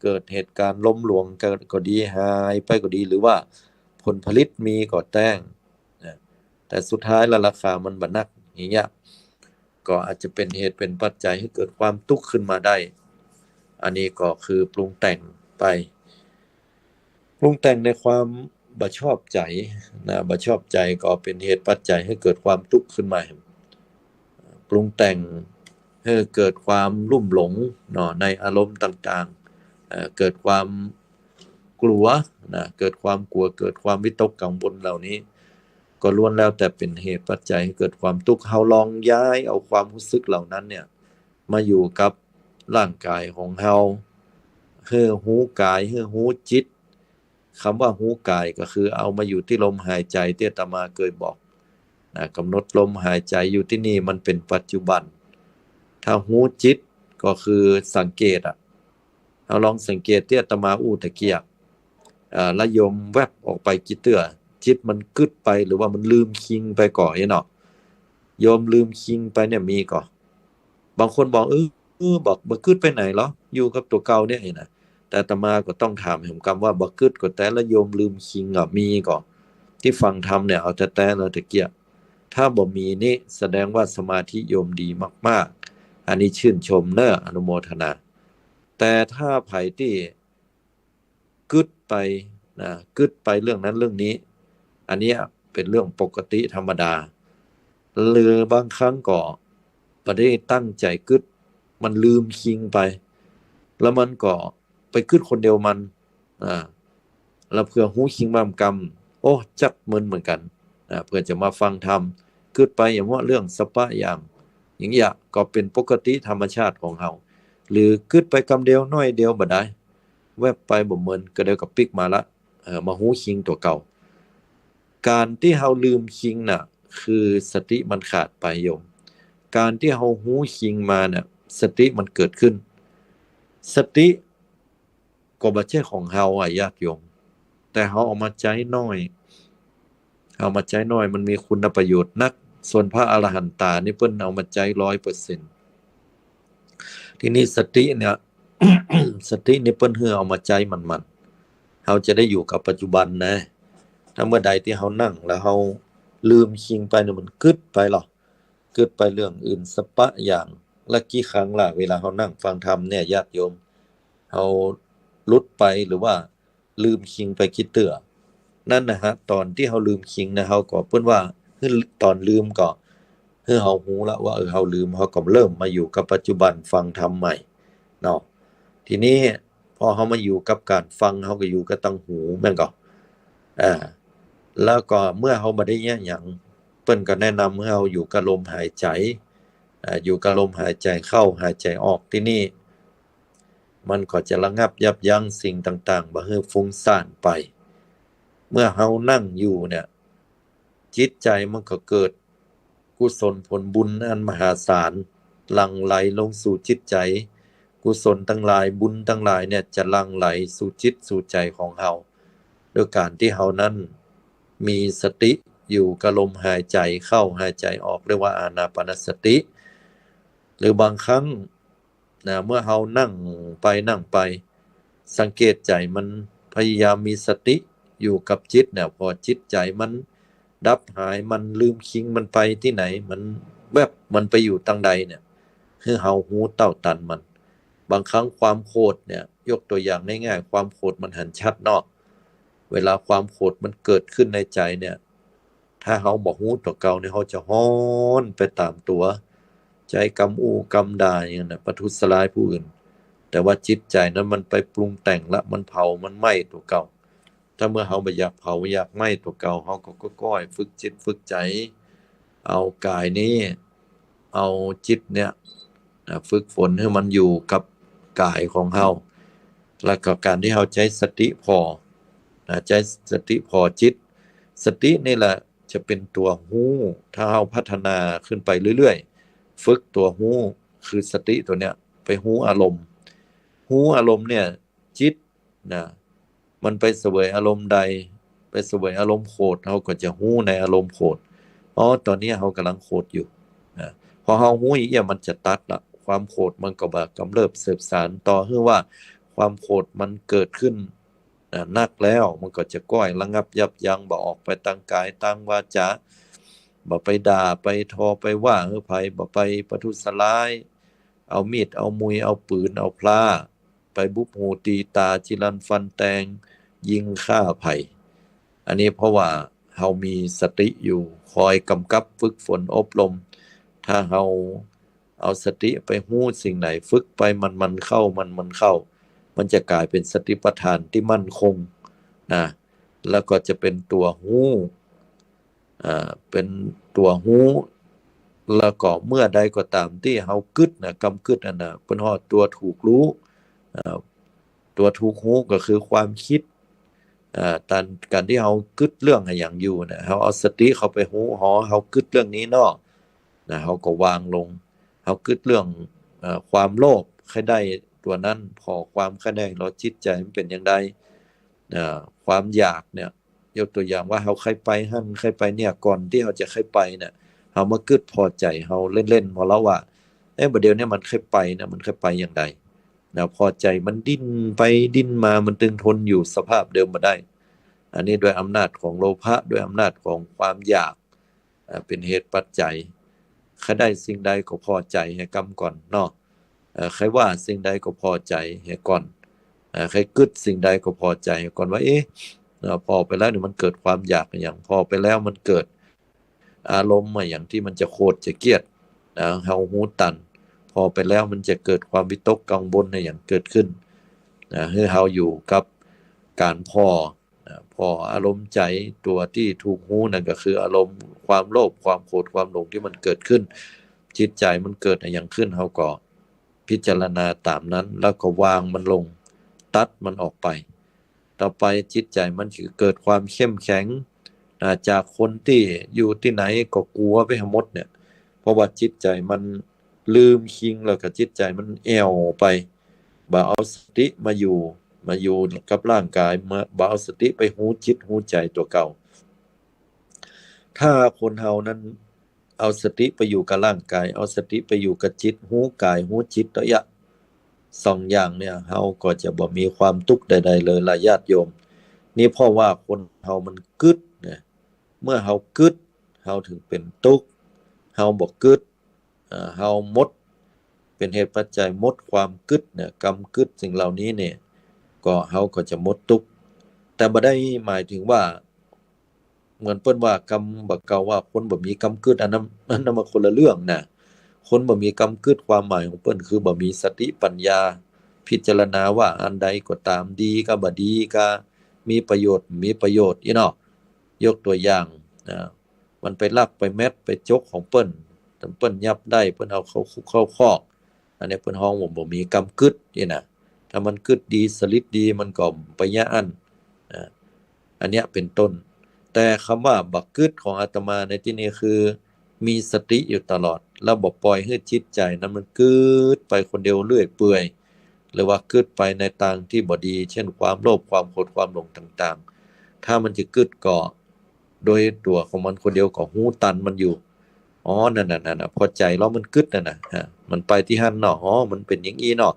เกิดเหตุการณ์ล้มหลวงก็ดี หายไปก็ดี หรือว่าผลผลิตมีก็แต๊งนะ แต่สุดท้ายแล้วราคามันบ่นัก อย่างเงี้ย ก็อาจจะเป๋นเหตุเป๋นปัจจัยหื้อเกิดความตุ๊กข์ขึ้นมาได้ อันนี้ก็คือปรุงแต่งไป ปรุงแต่งในความบ่ชอบใจ๋นะ บ่ชอบใจ๋ก็เป๋นเหตุปัจจัยหื้อเกิดความตุ๊กข์ขึ้นมา ปรุงแต่งหื้อเกิดความลุ่มหลงเนาะ ในอารมณ์ต่างๆ เอ่อ เกิดความกลัวนะ เกิดความกลัว เกิดความวิตกกังวลเหล่านี้ ก็ล้วนแล้วแต่เป๋นเหตุปัจจัยหื้อเกิดความตุ๊กข์ เฮาลองย้ายเอาความฮู้สึกเหล่านั้นเนี่ย มาอยู่กับร่างก๋ายของเฮา หื้อฮู้ก๋าย หื้อฮู้จิต กำว่าฮู้ก๋ายก็คือเอามาอยู่ตี้ลมหายใจ๋ตี้อาตมาเกยบอกนะ ก๋ำหนดลมหายใจ๋อยู่ตี้นี่ มันเป๋นปัจจุบัน ถ้าฮู้จิตก็คือสังเกตอะ เฮาลองสังเกตตี้อาตมาอู้ตะเกียะ เอ่อ แล้วโยมแว็บออกไปกี่เตื้อ จิตมันกึ๊ดไปหรือว่ามันลืมคิงไปก่อเนาะ โยมลืมคิงไปเนี่ยมีก่อ บางคนบอก เออ เออ บอกบ่กึ๊ดไปไหนหรอ อยู่กับตั๋วเก่าเนี่ยนะ แต่อาตมาก็ต้องถามแหมกำว่าบ่กึ๊ดก็แต๊ แล้วโยมลืมคิงอะมีก่อ ตี้ฟังธรรมเนี่ย เอาแต๊ๆ เลยตะเกียะ ถ้าบ่มีนี่แสดงว่าสมาธิโยมดีมากๆ อันนี้ชื่นชมเน้อ อนุโมทนา แต่ถ้าใผตี้กึ๊ดไปนะ กึ๊ดไปเรื่องนั้นเรื่องนี้ อันเนี้ยเป๋นเรื่องปกติธรรมดา หรือบางครั้งก็บ่ได้ตั้งใจ๋กึ๊ด มันลืมคิงไป แล้วมันก็ไปกึ๊ดคนเดียวมัน อ่า แล้วเผื่อฮู้คิงมาเมื่อกำ โอ้ จักมึนเหมือนกั๋น อ่า เผื่อจะมาฟังธรรม กึ๊ดไปอย่างว่าเรื่องสปะอย่าง อย่างเงี้ย ก็เป๋นปกติธรรมชาติของเฮา หรือกึ๊ดไปกำเดียวน้อยเดียวบ่ได้ แว็บไปบ่เมิน ก็เดี๋ยวก็ปิ๊กมาละ เอ่อ มาฮู้คิงตั๋วเก่า ก๋านตี้เฮาลืมคิงน่ะ คือสติมันขาดไปโยม ก๋านตี้เฮาฮู้คิงมาน่ะ สติมันเกิดขึ้น สติก็บ่ใจ้ของเฮาอะญาติโยม แต่เฮาเอามาใจ๊น้อย เอามาใจ๊น้อย มันมีคุณประโยชน์นัก ส่วนพระอรหันตานี่เปิ้นเอามาใจ๊ร้อยเปอร์เซ็นต์ ทีนี้สติเนี่ย สตินี่เปิ้นหื้อเอามาใจ๊มันๆ เฮาจะได้อยู่กับปัจจุบันนะ ถ้าเมื่อใดตี้เฮานั่งแล้วเฮาลืมคิงไปเนี่ย มันกึ๊ดไปหรอ กึ๊ดไปเรื่องอื่นสปะอย่าง และกี่ครั้งล่ะ เวลาเฮานั่งฟังธรรมเนี่ยญาติโยม เฮาหลุดไปหรือว่าลืมคิงไปกี่เตื้อ นั้นนะฮะ ต๋อนตี้เฮาลืมคิงนะ เฮาก็เปิ้นว่า หื้อ ต๋อนลืมก็ หื้อเฮาฮู้ละว่า เออ เฮาลืม เฮาก็เริ่มมาอยู่กับปัจจุบัน ฟังธรรมใหม่เนาะ ทีนี้ พอเฮามาอยู่กับก๋านฟัง เฮาก็อยู่กับตังหู แม่นก่อ อ่า แล้วก็เมื่อเฮาบ่ได้เยียะหยัง เปิ้นก็แนะนำหื้อเฮาอยู่กับลมหายใจ๋ อ่า อยู่กับลมหายใจ๋เข้า หายใจ๋ออก ตี้นี่ มันก็จะระงับยับยั้งสิ่งต่างๆ บ่หื้อฟุ้งซ่านไป เมื่อเฮานั่งอยู่เนี่ย จิตใจ๋มันก็เกิดกุศลผลบุญอันมหาศาล หลั่งไหลลงสู่จิตใจ๋ กุศลตังหลาย บุญตังหลายเนี่ยจะหลั่งไหลสู่จิตสู่ใจ๋ของเฮา โดยก๋านตี้เฮานั้นมีสติอยู่กับลมหายใจ๋เข้าหายใจ๋ออก เรียกว่าอานาปานสติ หรือบางครั้ง นะ เมื่อเฮานั่งไปนั่งไป สังเกตใจ๋มัน พยายามมีสติอยู่กับจิตเนี่ย พอจิตใจ๋มันดับหาย มันลืมคิง มันไปตี้ไหน มันแวบ มันไปอยู่ตังใดเนี่ย หื้อเฮาฮู้เต้าตันมัน บางครั้งความโขดเนี่ย ยกตั๋วอย่างง่ายๆ ความโขดมันหันชัดเนาะ เวลาความโขดมันเกิดขึ้นในใจ๋เนี่ย ถ้าเฮาบ่ฮู้ตั๋วเก่าเนี่ย เฮาจะฮ้อนไปต๋ามตั๋ว ใจ๊กำอู้กำด่าอย่างนั้นนะ ประทุษร้ายผู้อื่น แต่ว่าจิตใจ๋นั้นมันไปปรุงแต่งละ มันเผา มันไหม้ตั๋วเก่า ถ้าเมื่อเฮาบ่อยากเผา อยากไหม้ตั๋วเก่า เฮาก็ก้อยๆ ฝึกจิตฝึกใจ๋ เอาก๋ายนี้ เอาจิตเนี่ย อ่า ฝึกฝนหื้อมันอยู่กับก๋ายของเฮา แล้วก็ก๋านตี้เฮาใจ๊สติผ่อ นะ ใจ๊สติผ่อจิต สตินี่แหละจะเป๋นตั๋วฮู้ ถ้าเฮาพัฒนาขึ้นไปเรื่อยๆ ฝึกตั๋วฮู้ คือสติตั๋วเนี้ย ไปฮู้อารมณ์ ฮู้อารมณ์เนี่ย จิต นะ มันไปเสวยอารมณ์ใด ไปเสวยอารมณ์โขด เฮาก็จะฮู้ในอารมณ์โขด อ๋อ ต๋อนนี้เฮาก่ำลังโขดอยู่ นะ พอเฮาฮู้อย่างเงี้ย มันจะตัดละ ความโขดมันก็บ่กำเริบเสิบสานต่อ หื้อว่าความโขดมันเกิดขึ้น นะ นักแล้ว มันก็จะก้อยระงับยับยั้ง บ่ออกไปตางก๋ายตางวาจ๋า บ่ไปด่า ไปทอ ไปว่าหื้อใผ บ่ไปประทุษร้าย เอามีด เอามุย เอาปืน เอาพล้า ไปบุบหูตีต๋า จิรันฟันแตง ยิงฆ่าใผ อันนี้เพราะว่าเฮามีสติอยู่ คอยกำกับฝึกฝนอบรม ถ้าเฮาเอาสติไปฮู้สิ่งไหน ฝึกไปมันๆ เข้า มันๆ เข้า มันจะก๋ายเป๋นสติปัฏฐานตี้มั่นคง นะ แล้วก็จะเป๋นตั๋วฮู้ อ่า เป๋นตั๋วฮู้ แล้วก็เมื่อใดก็ต๋ามตี้เฮากึ๊ดนะ กำกึ๊ดอันน่ะ เปิ้นฮ้องตั๋วถูกฮู้ อ่า ตั๋วถูกฮู้ก็คือความกึ๊ด อ่า ก๋าน ก๋านตี้เฮากึ๊ดเรื่องอะหยังอยู่นะ เฮาเอาสติเข้าไปฮู้ อ๋อ เฮากึ๊ดเรื่องนี้เนาะ นะ เฮาก็วางลง เฮากึ๊ดเรื่อง เอ่อ ความโลภ ใค่ได้ตั๋วนั้น ผ่อความใค่ได้ แล้วจิตใจ๋มันเป๋นอย่างใด เอ่อ ความอยากเนี่ย ยกตั๋วอย่างว่าเฮาใค่ไปหั้น ใค่ไปเนี่ย ก่อนตี้เฮาจะใค่ไปเนี่ย เฮามากึ๊ดผ่อใจ๋เฮาเล่นๆ ผ่อแล้วว่า เอ๊ะ บ่าเดี่ยวนี้มันใค่ไปนะ มันใค่ไปอย่างใด นะ ผ่อใจ๋มันดิ้นไปดิ้นมา มันตึงทนอยู่สภาพเดิมบ่ได้ อันนี้ด้วยอำนาจของโลภะ ด้วยอำนาจของความอยาก อ่า เป๋นเหตุปัจจัย ใค่ได้สิ่งใดก็ผ่อใจ๋หื้อกำก่อนเนาะ เอ่อ ใค่ว่าสิ่งใดก็ผ่อใจ๋หื้อก่อน เอ่อ ใค่กึ๊ดสิ่งใดก็ผ่อใจ๋หื้อก่อนว่า เอ๊ะ เอ่อ ผ่อไปแล้วเนี่ยมันเกิดความอยากอะหยัง ผ่อไปแล้วมันเกิดอารมณ์อะหยังตี้มันจะโขดจะเกลียดนะ เฮาฮู้ตัน ผ่อไปแล้วมันจะเกิดความวิตกกังวลอะหยังเกิดขึ้นนะ หื้อเฮาอยู่กับก๋านผ่อ นะ ผ่ออารมณ์ใจ๋ตั๋วตี้ถูกฮู้นั่นก็คืออารมณ์ความโลภ ความโขด ความหลงตี้มันเกิดขึ้น จิตใจ๋มันเกิดอะหยังขึ้น เฮาก็พิจารณาต๋ามนั้น แล้วก็วางมันลง ตัดมันออกไป ต่อไปจิตใจ๋มันจะเกิดความเข้มแข็ง นะ จากคนตี้อยู่ตี้ไหนก็กั๋วไปหมดเนี่ย เพราะว่าจิตใจ๋มันลืมคิง แล้วก็จิตใจ๋มันแอ่วไป บ่เอาสติมาอยู่ มาอยู่กับร่างก๋าย มา บ่เอาสติไปฮู้จิตฮู้ใจ๋ตั๋วเก่า ถ้าคนเฮานั้นเอาสติไปอยู่กับร่างก๋าย เอาสติไปอยู่กับจิต ฮู้ก๋ายฮู้จิตเต๊อะ สองอย่างเนี่ย เฮาก็จะบ่มีความตุ๊กข์ใดๆ เลยล่ะญาติโยม นี่เพราะว่าคนเฮามันกึ๊ดนะ เมื่อเฮากึ๊ด เฮาเถิงเป๋นตุ๊กข์ เฮาบ่กึ๊ด เอ่อ เฮาหมด เป๋นเหตุปัจจัยหมดความกึ๊ดเนี่ย กำกึ๊ดสิ่งเหล่านี้เนี่ย ก็ เฮาก็จะหมดตุ๊กข์ แต่บ่ได้หมายเถิงว่า เหมือนเปิ้นว่ากำ บ่าเก่าว่าคนบ่มีกำกึ๊ด อันนั้น อันนั้นมันคนละเรื่องนะ คนบ่มีกำกึ๊ดความหมายของเปิ้นคือบ่มีสติปัญญา พิจารณาว่าอันใดก็ต๋าม ดีกาบ่ดีกา มีประโยชน์ บ่มีประโยชน์ อี้เนาะ ยกตั๋วอย่างนะ มันไปลักไปแม็ดไปจกของเปิ้น เปิ้นยับได้ เปิ้นเอาเข้าคุกเข้าคอก อันนี้เปิ้นฮ้องว่าบ่มีกำกึ๊ด อี้นะ ถ้ามันกึ๊ดดีสลิดดีมันก็บ่ยะอั้นนะ อันเนี้ยเป๋นต้น แต่กำว่าบ่กึ๊ดของอาตมาในตี้นี้คือ มีสติอยู่ตลอด แล้วบ่ป่อยหื้อจิตใจ๋นั้นมันกึ๊ดไปคนเดียวเรื่อยเปื่อย หรือว่ากึ๊ดไปในตางตี้บ่ดี เช่น ความโลภ ความโขด ความหลงต่างๆ ถ้ามันจะกึ๊ดก็ โดยตั๋วของมันคนเดียวก็ฮู้ตันมันอยู่ อ๋อ นั่นน่ะ นั่นน่ะ พอใจ๋เฮามันกึ๊ดนั่นน่ะ ฮะ มันไปตี้หั้นเนาะ อ๋อ มันเป๋นอย่างอี้เนาะ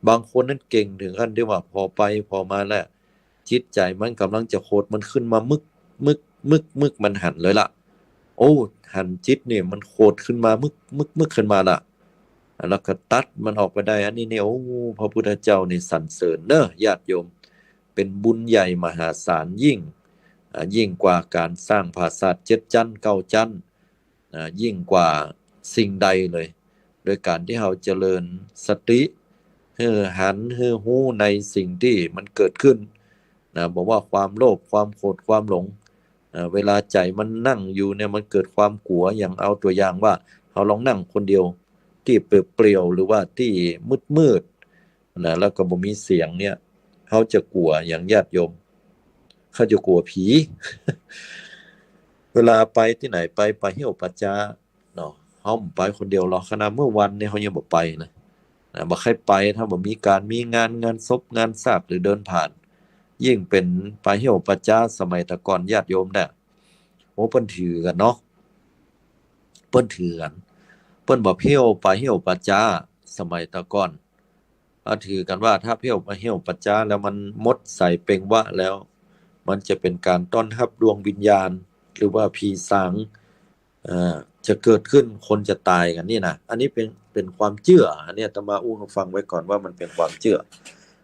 บางคนนั้นเก่งเถิงขั้นตี้ว่าพอไปพอมาแล้ว จิตใจ๋มันก่ำลังจะโขด มันขึ้นมามึก มึก มึก มึก มันหันเลยละ โอ้ หันจิตนี่มันโขดขึ้นมามึก มึก มึก ขึ้นมาละ แล้วก็ตัดมันออกไปได้ อันนี้เนี่ย โอ้ พระพุทธเจ้านี่สรรเสริญเนาะ ญาติโยม เป๋นบุญใหญ่มหาศาลยิ่ง อ่า ยิ่งกว่าก๋านสร้างผาสาทเจ็ดจั๊นเก้าจั๊น อ่า ยิ่งกว่าสิ่งใดเลย โดยก๋านตี้เฮาเจริญสติ หื้อหัน หื้อฮู้ในสิ่งตี้มันเกิดขึ้นนะ บ่ว่าความโลภ ความโขด ความหลง อ่า เวลาใจ๋มันนั่งอยู่เนี่ย มันเกิดความกั๋ว อย่างเอาตั๋วอย่างว่า เฮาลองนั่งคนเดียว ตี้เปลี่ยวๆ หรือว่าตี้มืดๆ นะ แล้วก็บ่มีเสียงเนี่ย เฮาจะกั๋วอย่าง ญาติโยม เฮาจะกั๋วผี เวลาไปตี้ไหน ไปป่าเฮี้ยวป่าจ๊าเนาะ เฮาบ่ไปคนเดียวหรอก ขนาดเมื่อวันนี้เฮายังบ่ไปนะ นะ บ่ใค่ไป ถ้าบ่มีก๋าน มีงาน งานศพ งานสาป หรือเดินผ่าน ยิ่งเป๋นป่าเฮี้ยวป่าจ๊าสมัยแต่ก่อน ญาติโยมเนี่ย โอ้ เปิ้นถือกั๋นเนาะ เปิ้นถือกั๋น เปิ้นบ่เผี้ยวป่าเฮี้ยวป่าจ๊า สมัยแต่ก่อน อ่า ถือกั๋นว่าถ้าเผี้ยวป่าเฮี้ยวป่าจ๊าแล้วมันหมดไสเป่งวาระแล้ว มันจะเป๋นก๋านต้อนฮับดวงวิญญาณ หรือว่าผีสาง เอ่อ จะเกิดขึ้น คนจะต๋ายกั๋นนี่นะ อันนี้เป๋น เป๋นความเจื้อ อันนี้อาตมาอู้หื้อฟังไว้ก่อนว่ามันเป๋นความเจื้อ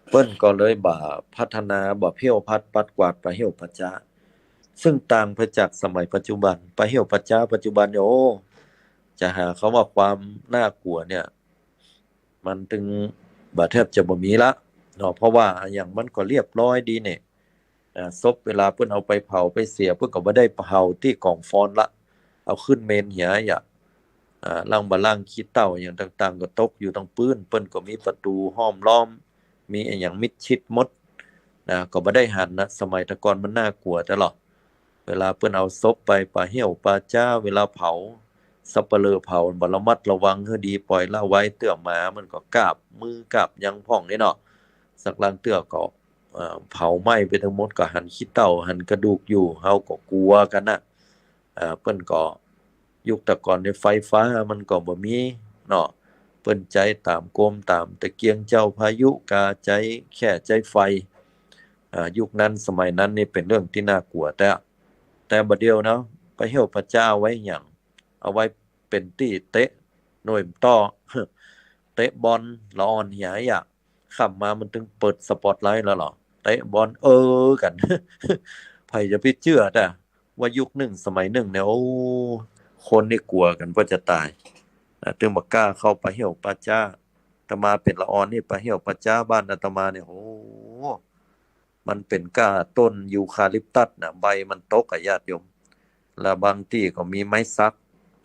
เปิ้นก็เลยบ่พัฒนา บ่เผี้ยวพัดปัดกวาดป่าเฮี้ยวป่าจ๊า ซึ่งต่างไปจากสมัยปัจจุบัน ป่าเฮี้ยวป่าจ๊าปัจจุบันเนี่ย โอ้ จะหาคำว่าความน่ากั๋วเนี่ย มันตึงบ่ แทบจะบ่มีละเนาะ เพราะว่าอะหยังมันก็เรียบร้อยดีเนี่ย อ่า ศพเวลาเปิ้นเอาไปเผาไปเสีย เปิ้นก็บ่ได้เผาตี้ก๋องฟอนละ เอาขึ้นเมนเหียอะ อ่า ล้างบ่าล้าง ขี้เถ้าอะหยังต่างๆ ก็ตกอยู่ตังปื๊น เปิ้นก็มีประตู๋ห้อมล้อม มีอะหยังมิดชิดหมดนะ ก็บ่ได้หันนะ สมัยแต่ก่อนมันน่ากั๋วแต๊ลอ เวลาเปิ้นเอาศพไปป่าเฮี้ยวป่าจ๊า เวลาเผา สัปเหร่อเผาบ่ระมัดระวังหื้อดี ป่อยละไว เตื้อหมามันก็กาบมือกาบหยังพ่องนี่เนาะ สักลางเตื้อก็ เอ่อ เผาไหม้ไปตังหมด ก็หันขี้เถ้า หันกระดูกอยู่ เฮาก็กั๋วกั๋นนะ เอ่อ เปิ้นก็ ยุคแต่ก่อนนี่ไฟฟ้ามันก็บ่มีเนาะ เปิ้นใจ๊ต๋ามโกม ต๋ามตะเกียงเจ้าพายุ กาใจ๊แค่ใจ๊ไฟ อ่า ยุคนั้นสมัยนั้นนี่เป๋นเรื่องตี้น่ากั๋วแต๊ แต่บ่าเดี่ยวเนาะ ป่าเฮี้ยวป่าจ๊าเอาไว้หยัง เอาไว้เป๋นตี้เตะหน่วยต้อ เตะบอลละอ่อนเหียอะ ค่ำมามันตึงเปิดสปอตไลท์แล้วเหรอ เตะบอลเออกั๋น ใผจะไปเจื้อแต๊ ว่ายุคนึ่งสมัยนึ่งเนี่ย โอ้ คนนี่กั๋วกั๋นว่าจะต๋าย อ่า ตึงบ่ก้าเข้าป่าเฮี้ยวป่าจ๊า อาตมาเป๋นละอ่อนนี่ ป่าเฮี้ยวป่าจ๊าบ้านอาตมาเนี่ย โอ้ มันเป๋นก้าต้นยูคาลิปตัสนะ ใบมันตกอะ ญาติโยม แล้วบางตี้ก็มีไม้สัก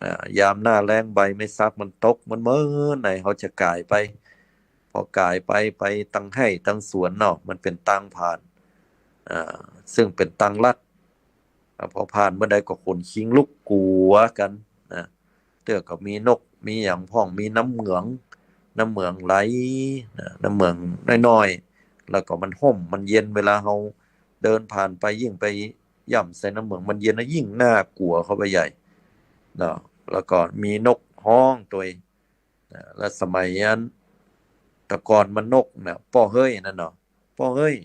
อ่า ยามหน้าแล้งใบไม้สักมันตก มันเมินไหน เฮาจะก๋ายไป พอก๋ายไป ไปตังไฮ่ตังสวนเนาะ มันเป๋นตางผ่าน อ่า ซึ่งเป๋นตางลัด อ่า พอผ่านเมื่อใดก็ขนคิงลุกกั๋วกั๋นนะ เตื้อก็มีนก มีหยังพ่อง มีน้ำเหมือง น้ำเหมืองไหลนะ น้ำเหมืองน้อยๆ แล้วก็มันฮ่ม มันเย็น เวลาเฮาเดินผ่านไป ยิ่งไปย่ำใส่น้ำเหมืองมันเย็นนะ ยิ่งน่ากั๋วเข้าไปใหญ่เนาะ แล้วก็มีนกฮ้องตวย นะ แล้วสมัยอั้น แต่ก่อนมันนกนะ ป้อเฮ้ยนั่นเนาะ ป้อเฮ้ย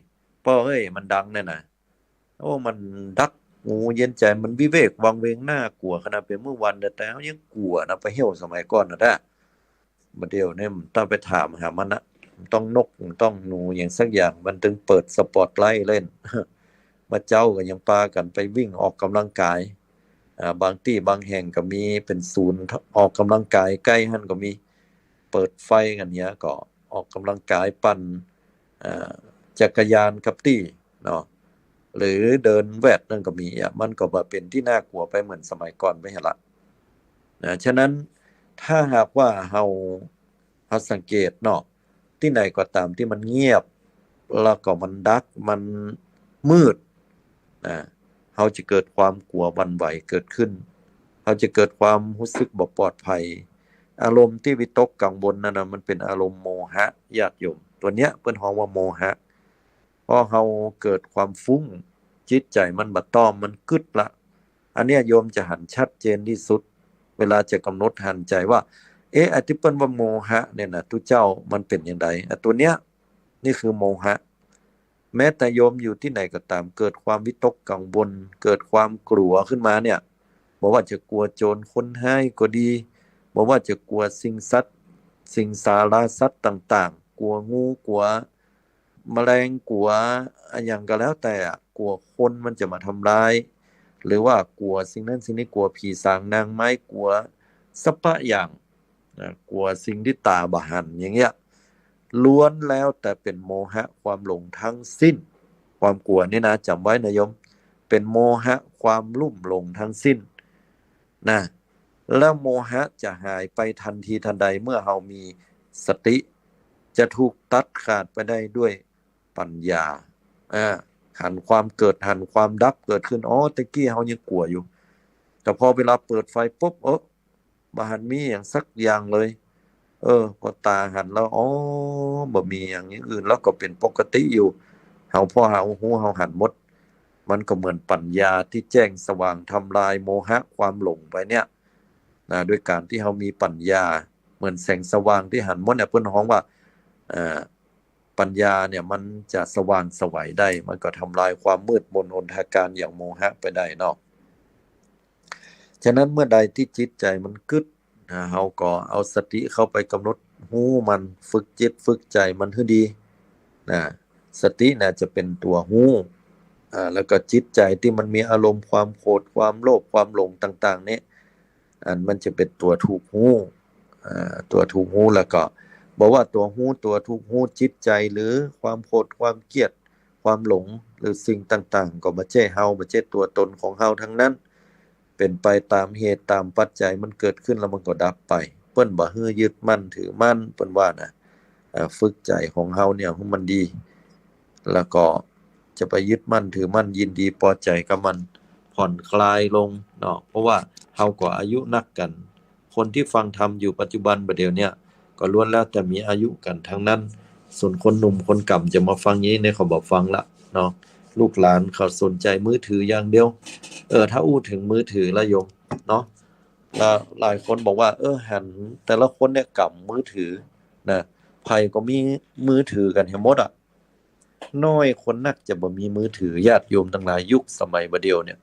ป้อเฮ้ย มันดังเนี่ยนะ โอ้ มันดักหูเย็นใจ๋ มันวิเวกวังเวง น่ากั๋วขนาดเป๋นเมื่อวัน แต่ แต่เฮายังกั๋วนะ ป่าเฮี้ยวสมัยก่อนนะแต๊ บ่าเดี่ยวนี่มันต้องไปถามหามันนะ มันต้องนก มันต้องหนูหยังสักอย่าง มันตึงเปิดสปอตไลท์เล่น พระเจ้าก็ยังปากั๋นไปวิ่งออกกำลังกาย อ่า บางตี้บางแห่งก็มีเป๋นศูนย์ออกกำลังกายใก้หั้นก็มี เปิดไฟกั๋นเหีย ก็ออกกำลังกายปั่น อ่า จักรยานกับตี้เนาะ หรือเดินแวดนั่นก็มีอะ มันก็บ่เป๋นตี้น่ากลัวไปเหมือนสมัยก่อนไปหั้นละนะ ฉะนั้นถ้าหากว่าเฮา เฮาสังเกตเนาะ ตี้ไหนก็ต๋ามตี้มันเงียบ แล้วก็มันดัก มันมืดนะ เฮาจะเกิดความกั๋วหวั่นไหวเกิดขึ้น เฮาจะเกิดความฮู้สึกบ่ปลอดภัย อารมณ์ตี้วิตกกังวลนั่นนะ มันเป๋นอารมณ์โมหะ ญาติโยม ตั๋วเนี้ยเปิ้นฮ้องว่าโมหะ พอเฮาเกิดความฟุ้ง จิตใจ๋มันบ่ต้อม มันกึ๊ดละ อันเนี้ยโยมจะหันชัดเจนตี้สุด เวลาจะกำหนดหันใจ๋ว่า เอ๊ะ อันตี้เปิ้นว่าโมหะเนี่ยนะ ตุ๊เจ้า มันเป๋นจาใด อ่ะ ตั๋วเนี้ย นี่คือโมหะ แม้แต่โยมอยู่ตี้ไหนก็ต๋าม เกิดความวิตกกังวล เกิดความกั๋วขึ้นมาเนี่ย บ่ว่าจะกั๋วโจรคนฮ้ายก็ดี บ่ว่าจะกั๋วสิ่งสัตว์ สิงสาราสัตว์ต่างๆ กั๋วงู กั๋วแมลง กั๋วอะหยังก็แล้วแต่อะ กั๋วคนมันจะมาทำร้าย หรือว่ากั๋วสิ่งนั้นสิ่งนี้ กั๋วผีสางนางไม้ กั๋วสัพพะอย่าง นะ กั๋วสิ่งตี้ต๋าบ่หันอย่างเงี้ย ล้วนแล้วแต่เป๋นโมหะความหลงทั้งสิ้น ความกั๋วนี่นะ จ๋ำไว้นะโยม เป๋นโมหะความลุ่มหลงทั้งสิ้นนะ แล้วโมหะจะหายไปทันทีทันใดเมื่อเฮามีสติ จะถูกตัดขาดไปได้ด้วยปัญญา อ่า หันความเกิด หันความดับเกิดขึ้น อ๋อ ตะกี้เฮายังกั๋วอยู่ แต่พอเวลาเปิดไฟปุ๊บ เออ บ่หันมีหยังสักอย่างเลย เออ พอต๋าหันแล้ว อ๋อ บ่มีหยังอย่างอื่น แล้วก็เป๋นปกติอยู่ เฮา พอเฮาฮู้ เฮาหันหมด มันก็เหมือนปัญญาตี้แจ้งสว่างทำลายโมหะความหลงไปเนี่ยนะ ด้วยก๋านตี้เฮามีปัญญา เหมือนแสงสว่างตี้หันหมดเนี่ย เปิ้นฮ้องว่า เอ่อ ปัญญาเนี่ยมันจะสว่างไสวได้ มันก็ทำลายความมืดมนอนทการอย่างโมหะไปได้เนาะ ฉะนั้นเมื่อใดตี้จิตใจ๋มันกึ๊ดนะ เฮาก็เอาสติเข้าไปกำหนดฮู้มัน ฝึกจิตฝึกใจ๋มันหื้อดีนะ สติน่ะจะเป๋นตั๋วฮู้ อ่า แล้วก็จิตใจ๋ตี้มันมีอารมณ์ความโกรธ ความโลภ ความหลงต่างๆ เนี่ย อันมันจะเป๋นตั๋วถูกฮู้ อ่า ตั๋วถูกฮู้ แล้วก็บ่ว่าตั๋วฮู้ ตั๋วถูกฮู้จิตใจ๋ หรือความโกรธ ความเกลียด ความหลง หรือสิ่งต่างๆ ก็บ่ใจ้เฮา บ่ใจ้ตั๋วตนของเฮาทั้งนั้น เป๋นไปต๋ามเหตุต๋ามปัจจัย มันเกิดขึ้นแล้วมันก็ดับไป เปิ้นบ่หื้อยึดมั่นถือมั่น เปิ้นว่านะ อ่า ฝึกใจ๋ของเฮาเนี่ยหื้อมันดี แล้วก็จะไปยึดมั่นถือมั่น ยินดีปอใจ๋กับมัน ผ่อนคลายลงเนาะ เพราะว่าเฮาก็อายุนักกั๋น คนตี้ฟังธรรมอยู่ปัจจุบันบ่าเดี่ยวเนี่ย ก็ล้วนแล้วแต่มีอายุกั๋นทั้งนั้น ส่วนคนหนุ่มคนก่ำจะมาฟังอย่างนี้เนี่ย เขาบ่ฟังละเนาะ ลูกหลานเขาสนใจ๋มือถืออย่างเดียว เออ ถ้าอู้เถิงมือถือแล้วโยมเนาะ แล้วหลายคนบอกว่า เออ หันแต่ละคนเนี่ยก่ำมือถือนะ ใผก็มีมือถือกั๋นแหมหมดอะ น้อยคนนักจะบ่มีมือถือ ญาติโยมตังหลาย ยุคสมัยบ่าเดี่ยวเนี่ย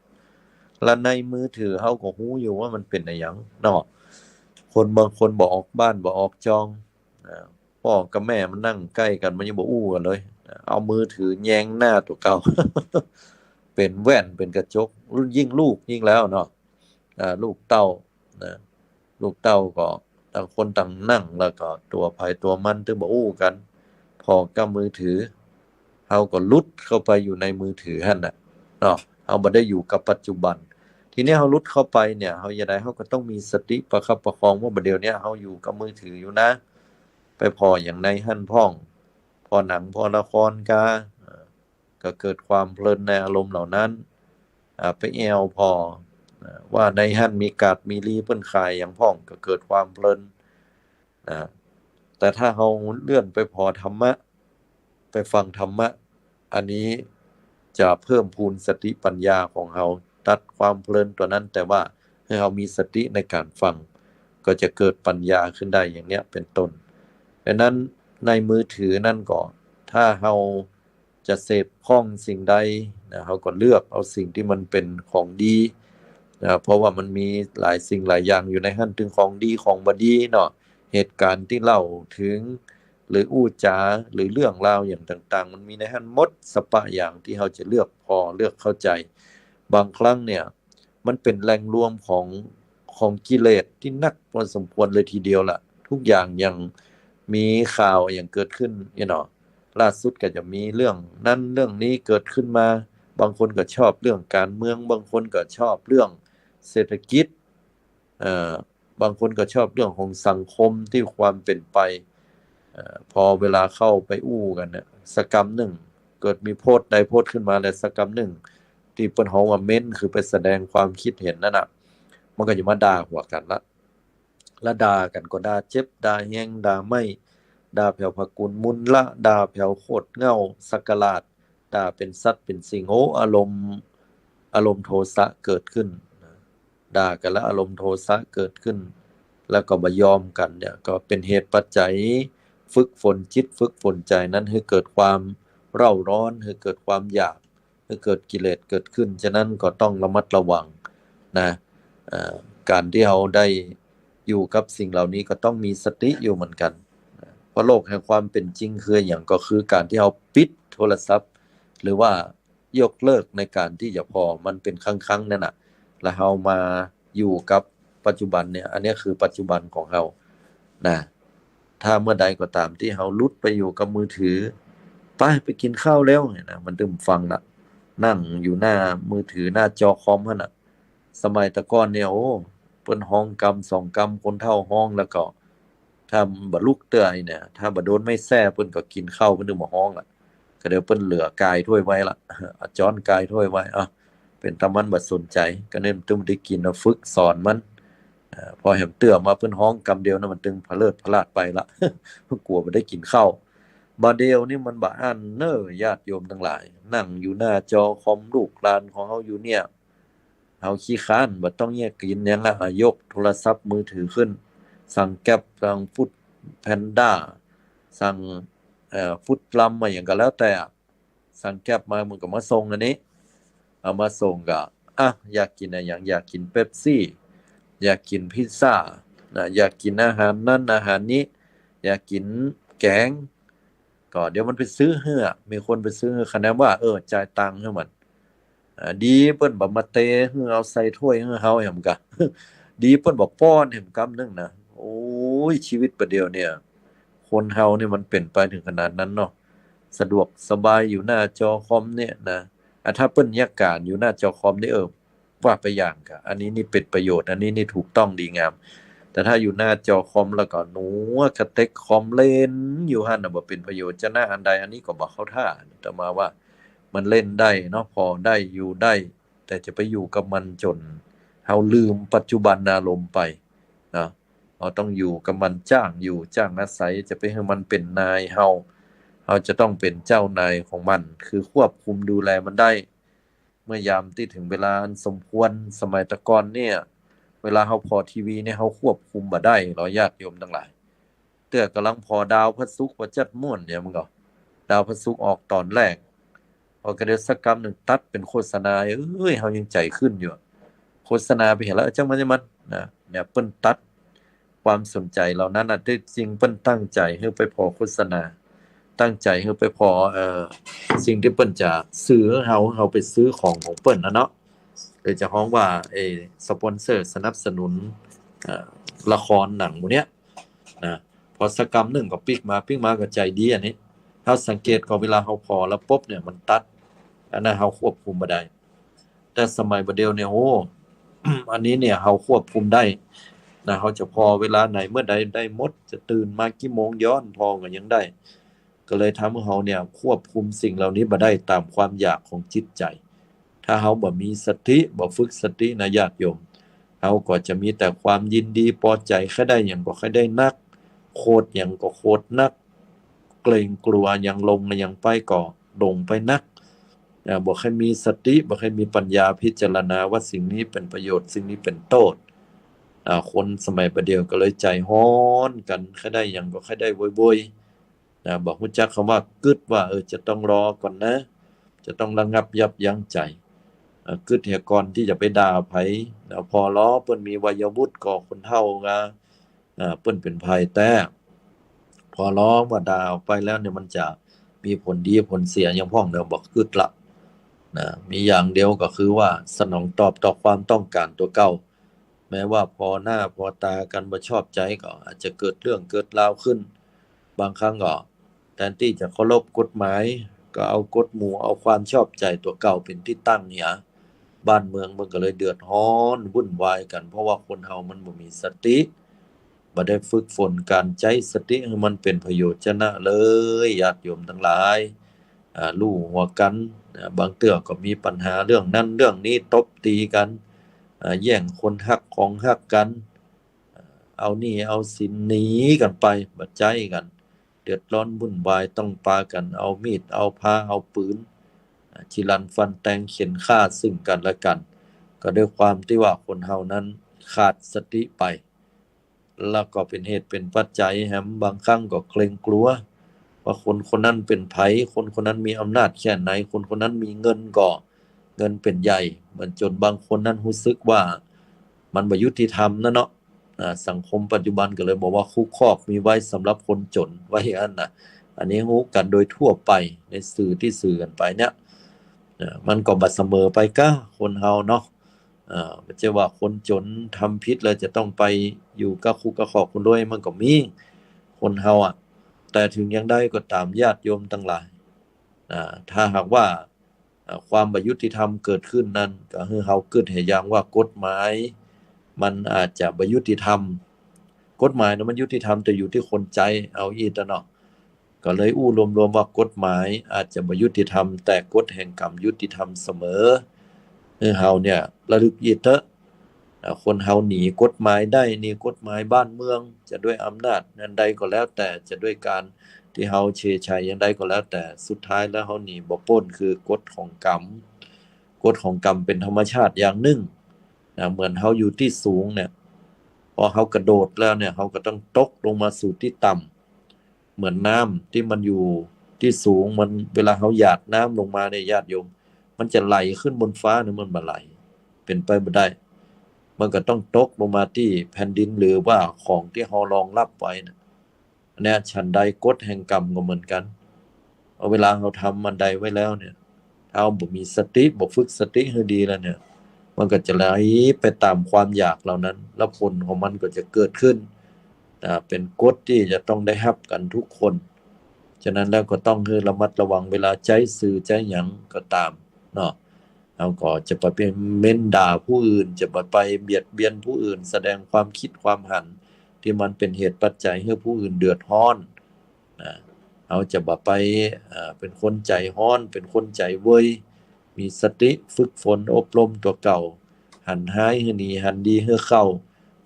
และในมือถือเฮาก็ฮู้อยู่ว่ามันเป๋นอะหยังเนาะ คนบางคนบ่ออกบ้านบ่ออกจอง อ่า ป้อกับแม่มานั่งใก้กั๋น มันยังบ่อู้กั๋นเลย เอามือถือแยงหน้าตั๋วเก่า เป๋นแว่นเป๋นกระจก ยิ่งลูกยิ่งแล้วเนาะ อ่า ลูกเต้านะ ลูกเต้าก็ต่างคนต่างนั่ง แล้วก็ตั๋วใผตั๋วมัน ตึงบ่อู้กั๋น ผ่อกับมือถือ เฮาก็หลุดเข้าไปอยู่ในมือถือหั้นน่ะเนาะ เฮาบ่ได้อยู่กับปัจจุบัน ทีนี้เฮาหลุดเข้าไปเนี่ย เฮาจะใด เฮาก็ต้องมีสติประคับประคองว่าบ่าเดี่ยวเนี่ยเฮาอยู่กับมือถืออยู่นะ ไปผ่ออย่างในหั้นพ่อง ผ่อหนังผ่อละครกา เอ่อ ก็เกิดความเพลินในอารมณ์เหล่านั้น อ่า ไปแอ่วผ่อ อ่า ว่าในหั้นมีกาดมีลีเปิ้นขายอย่างพ่อง ก็เกิดความเพลิน อ่า แต่ถ้าเฮาเลื่อนไปผ่อธรรมะ ไปฟังธรรมะ อันนี้จะเพิ่มพูนสติปัญญาของเฮา ตัดความเพลินตั๋วนั้น แต่ว่าหื้อเฮามีสติในก๋านฟัง ก็จะเกิดปัญญาขึ้นได้อย่างเนี้ยเป๋นต้น ดังนั้นในมือถือนั่นก็ ถ้าเฮาจะเสพครองสิ่งใดนะ เฮาก็เลือกเอาสิ่งตี้มันเป๋นของดีนะ เพราะว่ามันมีหลายสิ่งหลายอย่างอยู่ในหั้น ตึงของดีของบ่ดีเนาะ เหตุก๋ารณ์ตี้เล่าเถิง หรืออู้จ๋า หรือเรื่องราวอย่างต่างๆ มันมีในหั้นหมด สะปะอย่างตี้เฮาจะเลือกผ่อ เลือกเข้าใจ๋ บางครั้งเนี่ย มันเป๋นแหล่งรวมของ ของกิเลสตี้นักพอสมควรเลยทีเดียวล่ะ ทุกอย่างอย่างมีข่าวอย่างเกิดขึ้นเนี่ยเนาะ ล่าสุดก็จะมีเรื่องนั้นเรื่องนี้เกิดขึ้นมา บางคนก็ชอบเรื่องการเมือง บางคนก็ชอบเรื่องเศรษฐกิจ เอ่อ บางคนก็ชอบเรื่องของสังคมตี้ความเป๋นไป เอ่อ พอเวลาเข้าไปอู้กั๋นเนี่ย สักกำนึ่ง เกิดมีโพสต์ใดโพสต์ขึ้นมาแล้วสักกำนึ่ง ตี้เปิ้นฮ้องว่าเม้นต์ คือไปแสดงความคิดเห็นนั่นน่ะ มันก็จะมาด่าหัวกั๋นละ ละด่ากั๋นก็ด่าเจ็บ ด่าแฮง ด่าไหม้ ด่าแผวพระกุณมุลละ ด่าแผวโคตรเหง้า สักราช ด่าเป๋นสัตว์เป๋นสิ่ง โอ้ อารมณ์ อารมณ์โทสะเกิดขึ้น ด่ากั๋นแล้วอารมณ์โทสะเกิดขึ้น แล้วก็บ่ยอมกั๋นเนี่ย ก็เป๋นเหตุปัจจัยฝึกฝนจิต ฝึกฝนใจ๋นั้น หื้อเกิดความเร่าร้อน หื้อเกิดความอยาก หื้อเกิดกิเลสเกิดขึ้น ฉะนั้นก็ต้องระมัดระวังนะ เอ่อ ก๋านตี้เฮาได้อยู่กับสิ่งเหล่านี้ก็ต้องมีสติอยู่เหมือนกั๋น เพราะโลกแห่งความเป๋นจริงคืออะหยัง ก็คือก๋านตี้เฮาปิดโทรศัพท์ หรือว่ายกเลิกในก๋านตี้จะผ่อมันเป๋นครั้งๆ นั่นน่ะ แล้วเฮามาอยู่กับปัจจุบันเนี่ย อันนี้คือปัจจุบันของเฮานะ ถ้าเมื่อใดก็ต๋ามตี้เฮาหลุดไปอยู่กับมือถือ ไป ไปกิ๋นข้าวแล้วเนี่ยนะ มันตึงฟังละ นั่งอยู่หน้ามือถือ หน้าจอคอมหั้นน่ะ สมัยแต่ก่อนเนี่ย โอ้ เปิ้นฮ้องกำสองกำ คนเฒ่าฮ้องแล้วก็ ถ้าบ่ลุกเตื้อเนี่ย ถ้าบ่โดนไม้แส้ เปิ้นก็กิ๋นข้าว เปิ้นตึงบ่ฮ้องละ ก็เดี๋ยวเปิ้นเหลือกายถ้วยไว้ละ เอาจ๊อนกายถ้วยไว้ อ่ะ เป๋นตามันบ่สนใจ๋ ก็เนี่ยมันตึงได้กิ๋น เอาฝึกสอนมัน เอ่อ พอแหมเตื้อมาเปิ้นฮ้องกำเดียวนะ มันตึงผะเลิดผะลาดไปละ กั๋วบ่ได้กิ๋นข้าว บ่าเดี่ยวนี้มันบ่อั้นเน่อ ญาติโยมตังหลาย นั่งอยู่หน้าจอคอม ลูกหลานของเฮาอยู่เนี่ย เฮาขี้คร้าน บ่ต้องเยียะกิ๋นหยังละ อ่ะ ยกโทรศัพท์มือถือขึ้น สั่งแกร็บ สั่งฟู้ดแพนด้า สั่ง เอ่อ ฟู้ดลัมมาหยังก็แล้วแต่ สั่งแกร็บมา มันก็มาส่งอันนี้ เอามาส่งก็ อ่ะ อยากกิ๋นอะหยัง อยากกิ๋นเป๊ปซี่ อยากกิ๋นพิซซ่านะ อยากกิ๋นอาหารนั้นอาหารนี้ อยากกิ๋นแก๋ง ก็เดี๋ยวมันไปซื้อหื้อ มีคนไปซื้อหื้อ คะแนนว่า เออ จ่ายตังค์หื้อมัน อ่า ดีเปิ้นบ่มาเตหื้อ เอาใส่ถ้วยหื้อเฮาแหมกะ ดีเปิ้นบ่ป้อนแหมกำนึ่งนะ โอ้ย ชีวิตบ่าเดี่ยวเนี่ย คนเฮาเนี่ยมันเป๋นไปเถิงขนาดนั้นเนาะ สะดวกสบายอยู่หน้าจอคอมเนี่ยนะ อ่ะ ถ้าเปิ้นเยียะก๋านอยู่หน้าจอคอมนี่ เออ ว่าไปอย่างกะ อันนี้นี่เป๋นประโยชน์ อันนี้นี่ถูกต้องดีงาม แต่ถ้าอยู่หน้าจอคอมแล้วก็หนัวกะเต็กคอมเล่นอยู่หั้นน่ะ บ่เป๋นประโยชน์จะหน้าอันใด อันนี้ก็บ่เข้าท่า อาตมาว่ามันเล่นได้เนาะ พอได้อยู่ได้ แต่จะไปอยู่กับมันจ๋นเฮาลืมปัจจุบันอารมณ์ไปเนาะ เฮาต้องอยู่กับมัน จ้างอยู่จ้างอาศัย จะไปหื้อมันเป๋นนายเฮา เฮาจะต้องเป๋นเจ้านายของมัน คือควบคุมดูแลมันได้ เมื่อยามตี้เถิงเวลาอันสมควร สมัยแต่ก่อนเนี่ย เวลาเฮาผ่อทีวีเนี่ย เฮาควบคุมบ่ได้หรอ ญาติโยมตังหลาย เตื้อก่ำลังผ่อดาวพระศุกร์ ว่าจัดม่วนเนี่ย มันก็ ดาวพระศุกร์ออกต๋อนแรก พอกะเดี๋ยวสักกำนึ่งตัดเป๋นโฆษณา เอ้ย เฮายังใจ๋ขึ้นอยู่ โฆษณาไปเหียละ เออ จ้างมัน จ้างมันนะ เนี่ย เปิ้นตัดความสนใจ๋เหล่านั้นน่ะ ตี้จริงเปิ้นตั้งใจ๋หื้อไปผ่อโฆษณา ตั้งใจ๋หื้อไปผ่อ เอ่อ สิ่งตี้เปิ้นจะสื่อหื้อเฮา เฮาไปซื้อของของเปิ้นนะเนาะ หรือจะฮ้องว่า เอ่อ สปอนเซอร์ สนับสนุน เอ่อ ละครหนังหมู่เนี้ยนะ พอสักกำนึ่งก็ปิ๊กมา ปิ๊กมาก็ใจ๋ดีอันนี้ เฮาสังเกตก็เวลาเฮาผ่อแล้วปุ๊บเนี่ย มันตัด อันนั้นเฮาควบคุมบ่ได้ แต่สมัยบ่าเดี่ยวเนี่ย โอ้ อันนี้เนี่ยเฮาควบคุมได้นะ เฮาจะผ่อเวลาไหนเมื่อใดได้หมด จะตื่นมากี่โมงย้อนผ่อก็ยังได้ ก็เลยทำหื้อเฮาเนี่ยควบคุมสิ่งเหล่านี้บ่ได้ต๋ามความอยากของจิตใจ๋ ถ้าเฮาบ่มีสติ บ่ฝึกสตินะญาติโยม เฮาก็จะมีแต่ความยินดีปอใจ๋ ใค่ได้หยังก็ใค่ได้นัก โขดหยังก็โขดนัก เกรงกลัวหยังลงหยังไปก็ลงไปนัก อ่า บ่ใค่มีสติ บ่ใค่มีปัญญาพิจารณาว่าสิ่งนี้เป๋นประโยชน์ สิ่งนี้เป๋นโต้ษ อ่า คนสมัยบ่าเดี่ยวก็เลยใจ๋ฮ้อนกั๋น ใค่ได้หยังก็ใค่ได้โวยๆ นะ บ่ฮู้จักกำว่ากึ๊ดว่า เออ จะต้องรอก่อนนะ จะต้องระงับยับยั้งใจ๋ เอ่อ กึ๊ดเหียก่อนตี้จะไปด่าใผนะ ผ่อลอเปิ้นมีวัยวุฒิก็คนเฒ่าก็ เอ่อ เปิ้นเป๋นใผแต๊ พอลองว่าด่าออกไปแล้วเนี่ยมันจะมีผลดีผลเสียหยังพ่องเนี่ยบ่กึ๊ดละนะ มีอย่างเดียวก็คือว่าสนองตอบต่อความต้องการตั๋วเก่า แม้ว่าพอหน้าพอต๋ากั๋นบ่ชอบใจ๋ก็อาจจะเกิดเรื่องเกิดราวขึ้น บางครั้งก็แตนตี้จะเคารพกฎหมาย ก็เอากฎหมู่เอาความชอบใจ๋ตั๋วเก่าเป๋นตี้ตั้งเหีย บ้านเมืองมันก็เลยเดือดฮ้อนวุ่นวายกั๋น เพราะว่าคนเฮามันบ่มีสติ บ่ได้ฝึกฝนก๋านใจ๊สติหื้อมันเป๋นประโยชน์จะนะเลย ญาติโยมตังหลาย อ่า ฮู้หัวกั๋น อ่า บางเตื้อก็มีปัญหาเรื่องนั้นเรื่องนี้ ตบตี๋กั๋น อ่า แย่งคนฮักของฮักกั๋น อ่า เอาหนี้เอาสินหนีกั๋นไป บ่ใจ๊กั๋น เดือดร้อนวุ่นวาย ต้องปากั๋นเอามีด เอาพร้า เอาปืน อ่า จิรันฟันแตงเข็นฆ่าซึ่งกั๋นและกั๋น ก็ด้วยความตี้ว่าคนเฮานั้นขาดสติไป แล้วก็เป๋นเหตุเป๋นปัจจัยแหม บางครั้งก็เกรงกลัว ว่าคนคนนั้นเป๋นใผ คนคนนั้นมีอำนาจแค่ไหน คนคนนั้นมีเงินก็ เงินเป๋นใหญ่ มันจ๋นบางคนนั้นฮู้สึกว่ามันบ่ยุติธรรมนะเนาะ อ่า สังคมปัจจุบันก็เลยบอกว่าคุกคอกมีไว้สำหรับคนจ๋น ว่าอย่างนั้นนะ อันนี้ฮู้กั๋นโดยทั่วไปในสื่อตี้สื่อกั๋นไปเนี่ย อ่า มันก็บ่เสมอไปก้า คนเฮาเนาะ อ่า บ่ใจ้ว่าคนจ๋นทำผิดแล้วจะต้องไปอยู่ก้าคุกก้าคอก คนรวยมันก็มี คนเฮาอะ แต่ถึงอย่างใดก็ต๋ามญาติโยมตังหลาย อ่า ถ้าหากว่า อ่า ความบ่ยุติธรรมเกิดขึ้นนั้น ก็หื้อเฮากึ๊ดหื้ออย่างว่ากฎหมายมันอาจจะบ่ยุติธรรม กฎหมายนะมันยุติธรรม แต่อยู่ตี้คนใจ๊เอาอี้ตะเนาะ ก็เลยอู้รวมๆว่ากฎหมายอาจจะบ่ยุติธรรม แต่กฎแห่งกรรมยุติธรรมเสมอ หื้อเฮาเนี่ยระลึกอี้เต๊อะ อ่า คนเฮาหนีกฎหมายได้ หนีกฎหมายบ้านเมือง จะด้วยอำนาจอันใดก็แล้วแต่ จะด้วยก๋านตี้เฮาเฉยชัยอย่างใดก็แล้วแต่ สุดท้ายแล้วเฮาหนีบ่ป๊น คือกฎของกรรม กฎของกรรมเป๋นธรรมชาติอย่างนึ่งนะ เหมือนเฮาอยู่ตี้สูงเนี่ย พอเฮากระโดดแล้วเนี่ย เฮาก็ต้องตกลงมาสู่ตี้ต่ำ เหมือนน้ำตี้มันอยู่ตี้สูง มัน เวลาเฮาหยาดน้ำลงมาเนี่ยญาติโยม มันจะไหลขึ้นบนฟ้าเนี่ยมันบ่ไหล เป๋นไปบ่ได้ มันก็ต้องตกลงมาตี้แผ่นดิน หรือว่าของตี้เฮารองรับไว้นะ อันเนี้ยฉันใดกฎแห่งกรรมก็เหมือนกั๋น เอาเวลาเฮาทำอันใดไว้แล้วเนี่ย ถ้าเฮาบ่มีสติ บ่ฝึกสติหื้อดีแล้วเนี่ย มันก็จะไหลไปต๋ามความอยากเหล่านั้น แล้วผลของมันก็จะเกิดขึ้น อ่า เป๋นกฎตี้จะต้องได้ฮับกั๋นทุกคน ฉะนั้นแล้วก็ต้องหื้อระมัดระวังเวลาใจ๊สื่อใจ๊หยังก็ต๋ามเนาะ เฮาก็จะบ่ไปเม้นด่าผู้อื่น จะบ่ไปเบียดเบียนผู้อื่น แสดงความกึ๊ดความหันตี้มันเป๋นเหตุปัจจัยหื้อผู้อื่นเดือดฮ้อนนะ เฮาจะบ่ไป อ่า เป๋นคนใจ๋ฮ้อน เป๋นคนใจ๋เวย มีสติฝึกฝนอบรมตั๋วเก่า หันฮ้ายหื้อดี หันดีหื้อเข้า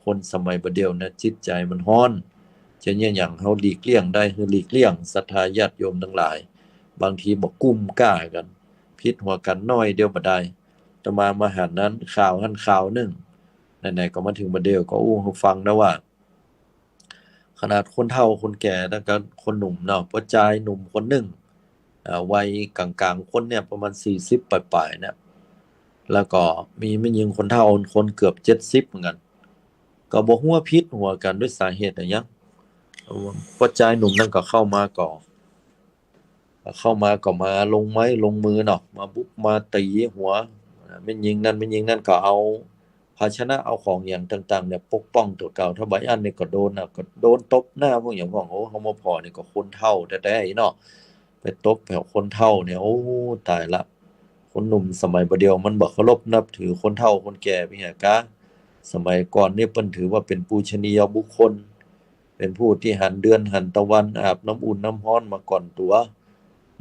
คนสมัยบ่าเดี่ยวนะจิตใจ๋มันฮ้อน ฉะนั้นอย่างเฮาหลีกเลี่ยงได้หื้อหลีกเลี่ยง ศรัทธาญาติโยมตังหลาย บางทีบ่กุ้มก้ากั๋น ผิดหัวกั๋นน้อยเดียวบ่ได้ อาตมามาหันนั้นข่าวหั้นข่าวนึ่ง ไหนๆก็มาเถิงบ่าเดี่ยวก็อู้หื้อฟังนะว่า ขนาดคนเฒ่าคนแก่แล้วก็คนหนุ่มเนาะ ป้อจายหนุ่มคนนึ่ง อ่า วัยก๋างๆ คนเนี่ยประมาณสี่สิบป๋ายๆ เนี่ย แล้วก็มีแม่ญิงคนเฒ่าคนเกือบเจ็ดสิบเหมือนกั๋น ก็บ่ฮู้ว่าผิดหัวกั๋นด้วยสาเหตุอะหยัง ป้อจายหนุ่มนั้นก็เข้ามาก็ เข้ามาก็มาลงไม้ลงมือเนาะ มาบุกมาตี๋หัว แม่ญิงนั้น แม่ญิงนั้นก็เอาภาชนะเอาของหยังต่างๆ เนี่ยปกป้องตั๋วเก่า ถ้าบ่อั้นนี่ก็โดนน่ะ ก็โดนตบหน้าพ่องหยังพ่อง โอ้ เฮามาผ่อนี่ก็คนเฒ่าแต๊ๆ อี้เนาะ ไปตบแผวคนเฒ่าเนี่ย โอ้ ต๋ายละ คนหนุ่มสมัยบ่าเดี่ยวมันบ่เคารพนับถือคนเฒ่าคนแก่ไปเหียกา สมัยก่อนนี่เปิ้นถือว่าเป๋นปูชนียบุคคล เป๋นผู้ตี้หันเดือนหันตะวัน อาบน้ำอุ่นน้ำฮ้อนมาก่อนตั๋ว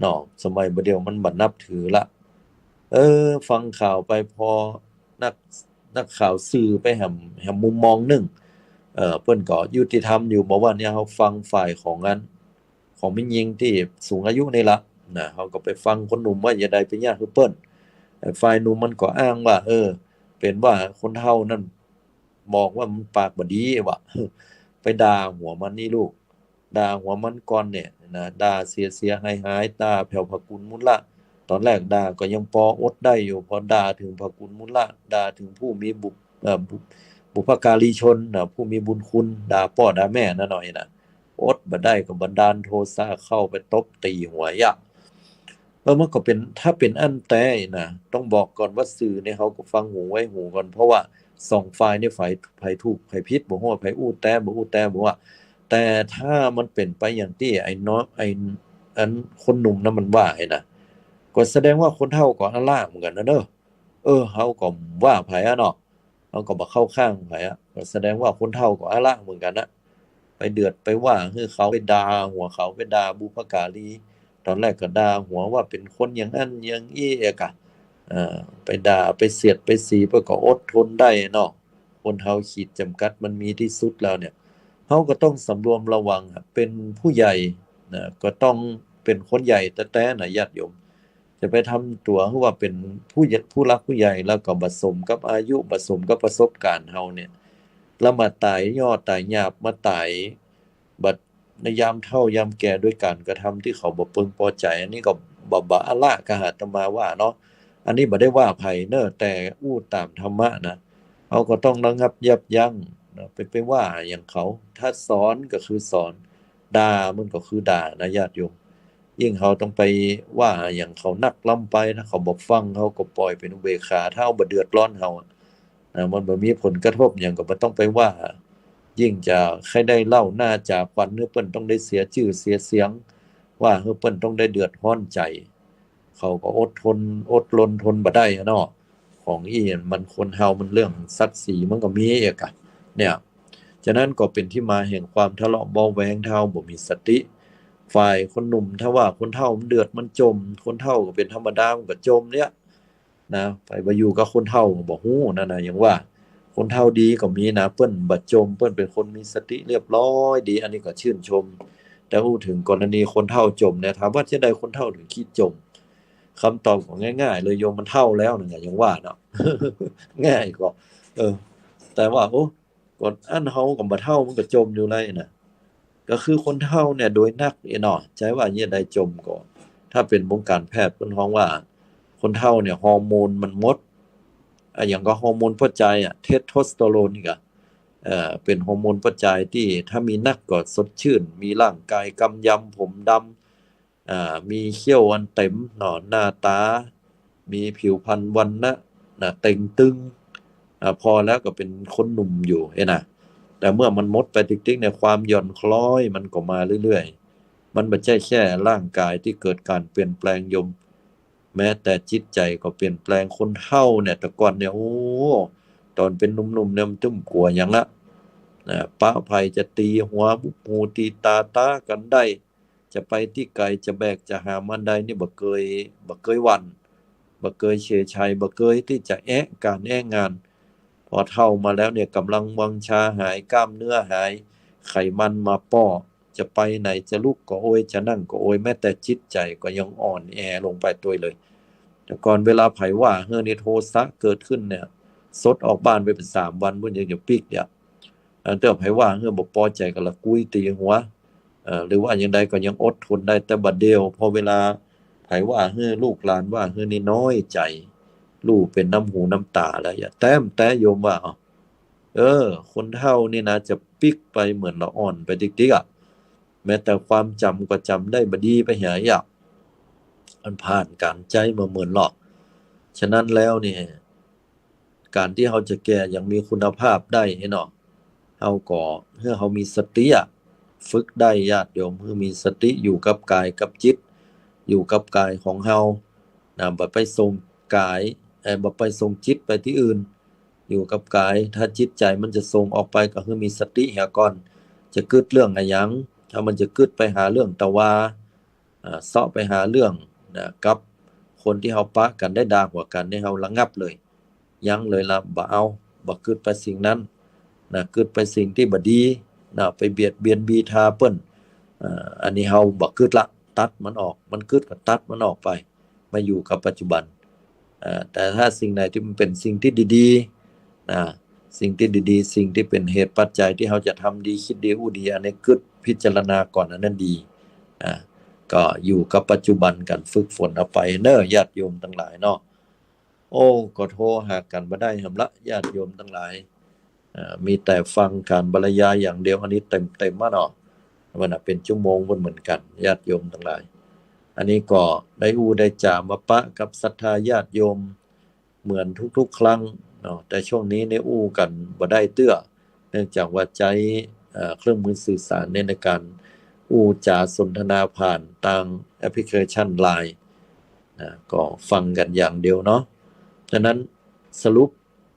เนาะ สมัยบ่าเดี่ยวมันบ่นับถือละ เออ ฟังข่าวไปพอนัก นักข่าวสื่อไปแหม แหมมุมมองนึ่ง เอ่อ เปิ้นก็ยุติธรรมอยู่ บ่ว่าเนี่ย เฮาฟังฝ่ายของอัน ของแม่ญิงตี้สูงอายุนี่ละนะ เฮาก็ไปฟังคนหนุ่มว่าจะใดไปเยียะหื้อเปิ้น ฝ่ายหนุ่มมันก็อ้างว่า เออ เป๋นว่าคนเฒ่านั้นบอกว่ามันปากบ่ดีว่ะ ไปด่าหัวมันนี่ลูก ด่าหัวมันก่อนเนี่ยนะ ด่าเสียๆ หายๆ ด่าแผวพระกุณมูลละ ต๋อนแรกด่าก็ยังปออดได้อยู่ พอด่าเถิงพระกุณมูลละ ด่าเถิงผู้มีบุพ เอ่อ บุ บุพการีชนนะ ผู้มีบุญคุณ ด่าป้อด่าแม่นะหน้อยนะ โอ้ อดบ่ได้ก็บันดาลโทสะเข้าไปตบตี๋หัวเยียะ เออ มันก็เป๋น ถ้าเป๋นอั้นแต๊นะ ต้องบอกก่อนว่าสื่อเนี่ยเฮาก็ฟังหูไว้หูก่อน เพราะว่าสองฝ่ายเนี่ย ฝ่าย ใผถูกใผผิดบ่ฮู้ ใผอู้แต๊บ่อู้แต๊บ่ฮู้ แต่ถ้ามันเป๋นไปอย่างตี้ไอ้น้อง ไอ้ อันคนหนุ่มนั้นมันว่าไอ้นะ ก็แสดงว่าคนเฒ่าก็อะละเหมือนกั๋นนะเนาะ เออ เฮาก็บ่ว่าใผอะเนาะ เฮาก็บ่เข้าข้างใผอะ ก็แสดงว่าคนเฒ่าก็อะละเหมือนกั๋นนะ ไปเดือดไปว่าหื้อเขา ไปด่าหัวเขา ไปด่าบุพการี ต๋อนแรกก็ด่าหัวว่าเป๋นคนอย่างอั้นอย่างอี้เอกอะ เอ่อ ไปด่าไปเสียดไปสี เปิ้นก็อดทนได้เนาะ คนเฮาขีดจำกัดมันมีตี้สุดแล้วเนี่ย เฮาก็ต้องสำรวมระวังอะ เป๋นผู้ใหญ่นะ ก็ต้องเป๋นคนใหญ่แต๊ๆ นะญาติโยม จะไปทำตั๋วหื้อว่าเป๋นผู้ใหญ่ ผู้หลักผู้ใหญ่ แล้วก็บ่สมกับอายุ บ่สมกับประสบการณ์เฮาเนี่ย แล้วมาต๋ายย่อต๋ายหยาบ มาต๋ายบัดในยามเฒ่ายามแก่ด้วยก๋านกระทำตี้เขาบ่เปิงปอใจ๋ อันนี้ก็บ่ บ่อะละ กะอาตมาว่าเนาะ อันนี้บ่ได้ว่าใผเนาะ แต่อู้ต๋ามธรรมะนะ เฮาก็ต้องระงับยับยั้งนะ ไป ไปว่าหยังเขา ถ้าสอนก็คือสอน ด่ามันก็คือด่านะญาติโยม ยิ่งเฮาต้องไปว่าหยังเขานักล้ำไป ถ้าเขาบ่ฟัง เฮาก็ปล่อยเป๋นอุเบกขา ถ้าเฮาบ่เดือดร้อนเฮาอะ นะ มันบ่มีผลกระทบหยังก็บ่ต้องไปว่า ยิ่งจะใค่ได้เล่าหน้าจ๋าขวัญ หื้อเปิ้นต้องได้เสียจื้อเสียเสียง ว่าหื้อเปิ้นต้องได้เดือดฮ้อนใจ๋ เขาก็อดทน อดรนทนบ่ได้อะเนาะ ของอี้มัน คนเฮามันเรื่องศักดิ์ศรีมันก็มีเอกอะ เนี่ย ฉะนั้นก็เป๋นตี้มาแห่งความทะเลาะเบาะแว้ง ถ้าเฮาบ่มีสติ ฝ่ายคนหนุ่ม ถ้าว่าคนเฒ่ามันเดือดมันจ่ม คนเฒ่าก็เป๋นธรรมดามันก็จ่มเนี่ย นะ ไปบ่อยู่กับคนเฒ่าก็บ่ฮู้นั่นนะ อย่างว่า คนเฒ่าดีก็มีนะ เปิ้นบ่จ่ม เปิ้นเป๋นคนมีสติเรียบร้อยดี อันนี้ก็ชื่นชม แต่อู้เถิงกรณีคนเฒ่าจ่มเนี่ย ถามว่าจะใดคนเฒ่าเถิงขี้จ่ม คำตอบก็ง่ายๆ เลยโยม มันเฒ่าแล้วนั่นแหละ อย่างว่าเนาะ ง่ายก็ เออ แต่ว่า โอ้ ก็อั้นเฮาก็บ่เฒ่ามันก็จ่มอยู่แล้วนะ ก็คือคนเฒ่าเนี่ยโดยนักเอเนาะ ใจ้ว่าเยียะใดจ่มก็ ถ้าเป๋นวงการแพทย์เปิ้นฮ้องว่า คนเฒ่าเนี่ยฮอร์โมนมันหมด อะหยังก็ฮอร์โมนป้อใจ๋อะ เทสโทสเตอโรนนี่กะ เอ่อ เป๋นฮอร์โมนป้อใจ๋ตี้ถ้ามีนักก็สดชื่น มีร่างกายกำยำ ผมดำ อ่า มีเขี้ยวอันเต๋มเนาะ หน้าต๋า มีผิวพรรณวรรณะ นะ เต่งตึง อ่า ผ่อแล้วก็เป๋นคนหนุ่มอยู่เอนะ แต่เมื่อมันหมดไปติ๊กๆ เนี่ย ความหย่อนคล้อยมันก็มาเรื่อยๆ มันบ่ใจ้แค่ร่างกายตี้เกิดก๋านเปลี่ยนแปลงโยม แม้แต่จิตใจ๋ก็เปลี่ยนแปลง คนเฒ่าเนี่ย แต่ก่อนเนี่ย โอ้ ต๋อนเป๋นหนุ่มๆ เนี่ยมันตึงกั๋วหยังละ นะ ปะใผจะตี๋หัวบุบหูตี๋ต๋าต๋ากั๋นได้ จะไปตี้ไก๋ จะแบกจะหามอันใดนี่บ่เกย บ่เกยหวั่น บ่เกยเฉยชัย บ่เกยตี้จะแอะก๋านแอะงาน พอเฒ่ามาแล้วเนี่ย ก๋ำลังวังชาหาย กล้ามเนื้อหาย ไขมันมาป้อ จะไปไหน จะลุกก็โอย จะนั่งก็โอย แม้แต่จิตใจ๋ก็ยังอ่อนแอลงไปตวยเลย แต่ก่อนเวลาใผว่าหื้อนี่ โทสะเกิดขึ้นเนี่ย สดออกบ้านไปเป๋นสามวัน เปิ้นยังจะปิ๊กเนี่ย เออ แต่ใผว่าหื้อบ่ปอใจ๋ก็ละกุยตี๋หัว เอ่อ หรือว่าอย่างใดก็ยังอดทนได้ แต่บัดเดี่ยว พอเวลาใผว่าหื้อ ลูกหลานว่าหื้อนี่น้อยใจ๋ ลู่เป๋นน้ำหูน้ำต๋าแล้ว อย่าแต้มแต๊โยมว่า เออ คนเฒ่านี่นะ จะปิ๊กไปเหมือนละอ่อนไปติ๊กๆ อะ แม้แต่ความจ๋ำก็จ๋ำได้บ่ดีไปเหียอะ มันผ่านก๋านใจ๊มาเมินหรอก ฉะนั้นแล้วเนี่ย ก๋านตี้เฮาจะแก่อย่างมีคุณภาพได้เนาะ เฮาก็หื้อเฮามีสติอะ ฝึกได้ญาติโยม หื้อมีสติอยู่กับก๋ายกับจิต อยู่กับก๋ายของเฮา นะ บ่ไปส่งก๋าย เอ่อ บ่ไปส่งจิตไปตี้อื่น อยู่กับก๋าย ถ้าจิตใจ๋มันจะส่งออกไปก็หื้อมีสติเหียก่อน จะกึ๊ดเรื่องอะหยัง ถ้ามันจะกึ๊ดไปหาเรื่องตะวา อ่า เซาะไปหาเรื่องนะ กับคนตี้เฮาปะกั๋นได้ด่าหัวกั๋นนี่ เฮาระงับเลย ยั้งเลยละ บ่เอา บ่กึ๊ดไปสิ่งนั้นนะ กึ๊ดไปสิ่งตี้บ่ดีนะ ไปเบียดเบียนบีทาเปิ้น อ่า อันนี้เฮาบ่กึ๊ดละ ตัดมันออก มันกึ๊ดก็ตัดมันออกไป มาอยู่กับปัจจุบัน อ่า แต่ถ้าสิ่งไหนตี้มันเป๋นสิ่งตี้ดีๆ นะ สิ่งตี้ดีๆ สิ่งตี้เป๋นเหตุปัจจัยตี้เฮาจะทำดี คิดดี อู้ดี อันนี้กึ๊ดพิจารณาก่อน อันนั้นดี อ่า ก็อยู่กับปัจจุบันกั๋น ฝึกฝนเอาไปเนาะ ญาติโยมตังหลายเนาะ โอ้ ก็โทรหากั๋นบ่ได้หำละ ญาติโยมตังหลาย อ่า มีแต่ฟังก๋านบรรยายอย่างเดียว อันนี้เต็มๆ อะเนาะ มันน่ะเป๋นจั่วโมงหมดเหมือนกั๋น ญาติโยมตังหลาย อันนี้ก็ได้อู้ได้จ๋ามาปะกับศรัทธาญาติโยม เหมือนทุกๆ ครั้งเนาะ แต่ช่วงนี้เนี่ยอู้กั๋นบ่ได้เตื้อ เนื่องจากว่าใจ๊ เอ่อ เครื่องมือสื่อสารใน ในก๋านอู้จ๋าสนทนาผ่านตางแอปพลิเคชันไลน์นะ ก็ฟังกั๋นอย่างเดียวเนาะ ฉะนั้นสรุป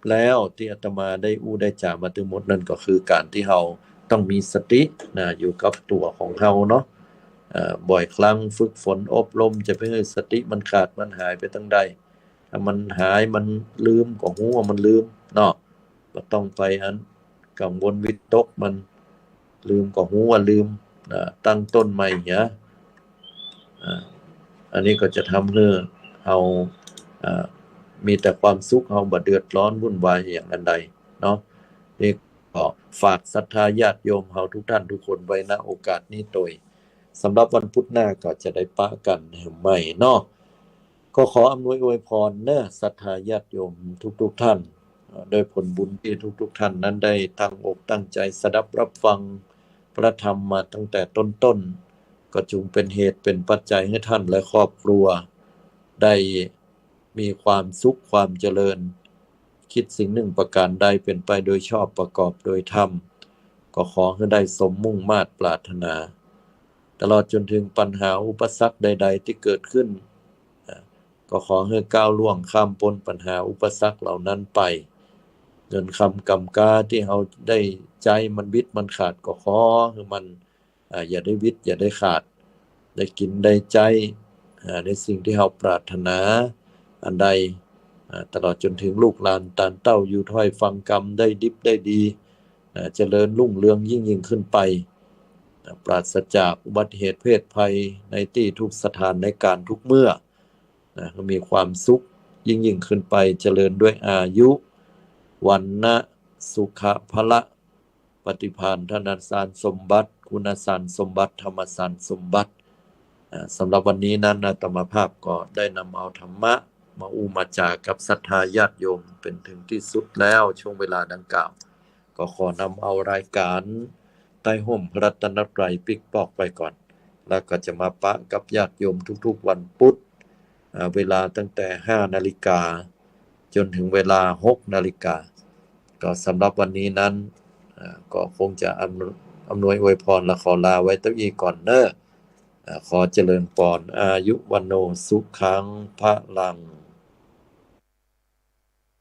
แล้วตี้อาตมาได้อู้ได้จ๋ามาตึงหมดนั้นก็คือก๋านตี้เฮาต้องมีสตินะ อยู่กับตั๋วของเฮาเนาะ เอ่อ บ่อยครั้งฝึกฝนอบรมจะไปหื้อสติมันขาดมันหายไปตังใด ถ้ามันหายมันลืมก็ฮู้ว่ามันลืมเนาะ บ่ต้องไปอันกังวลวิตกมัน ลืมก็ฮู้ว่าลืม อ่า ตั้งต้นใหม่เหีย อ่า อันนี้ก็จะทำหื้อเฮา อ่า มีแต่ความสุข เฮาบ่เดือดร้อนวุ่นวายอย่างอันใดเนาะ นี่ก็ฝากศรัทธาญาติโยมเฮาทุกท่านทุกคนไว้ ณ โอกาสนี้โตย สำหรับวันพุธหน้าก็จะได้ปะกั๋นแหมใหม่เนาะ ก็ขออำนวยอวยพรเนาะ ศรัทธาญาติโยมทุกๆ ท่าน เอ่อ ด้วยผลบุญที่ทุกๆ ท่านนั้นได้ตั้งอกตั้งใจ๋สดับฮับฟังพระธรรมมาตั้งแต่ต้นๆ ก็จุ่งเป๋นเหตุเป๋นปัจจัยหื้อท่านและครอบครัว ได้มีความสุขความเจริญ คิดสิ่งหนึ่งประการใดเป๋นไปโดยชอบประกอบโดยธรรม ก็ขอหื้อได้สมมุ่งมาดปรารถนา ตลอดจ๋นเถิงปัญหาอุปสรรคใดๆ ตี้เกิดขึ้น อ่า ก็ขอหื้อก้าวล่วงข้ามป๊นปัญหาอุปสรรคเหล่านั้นไป เงินคำกำก๊าตี้เฮาได้ใจ๊มันบิดมันขาด ก็ขอหื้อมัน อ่า อย่าได้บิด อย่าได้ขาด ได้กิ๋นได้ใจ๊ อ่า ในสิ่งตี้เฮาปรารถนาอันใด อ่า ตลอดจ๋นเถิงลูกหลานตานเต้าอยู่ถ้อยฟังกำได้ดิบได้ดี อ่า เจริญรุ่งเรืองยิ่งๆ ขึ้นไป อ่า ปราศจากอุบัติเหตุเพศภัยในตี้ทุกสถานการณ์ทุกเมื่อ นะ ก็มีความสุขยิ่งๆ ขึ้นไป เจริญด้วยอายุ วรรณะ สุขะ พละ ปฏิภาณ ธนสารสมบัติ คุณสารสมบัติ ธรรมสารสมบัติ อ่า สำหรับวันนี้นั้นอาตมาภาพก็ได้นำเอาธรรมะมาอู้มาจ๋ากับศรัทธาญาติโยมเป๋นเถิงตี้สุดแล้ว ช่วงเวลาดังกล่าว ก็ขอนำเอารายการใต้ฮ่มพระรัตนตรัยปิ๊กปอกไปก่อน แล้วก็จะมาปะกับญาติโยมทุกๆ วันพุธ อ่า เวลาตั้งแต่ห้านาฬิกาจ๋นเถิงเวลาหกนาฬิกา ก็สำหรับวันนี้นั้น อ่า ก็คงจะอำ อำนวยอวยพรและขอลาไว้เต้าอี้ก่อนเนาะ อ่า ขอเจริญปอน อายุ วัณโณ สุขัง พลัง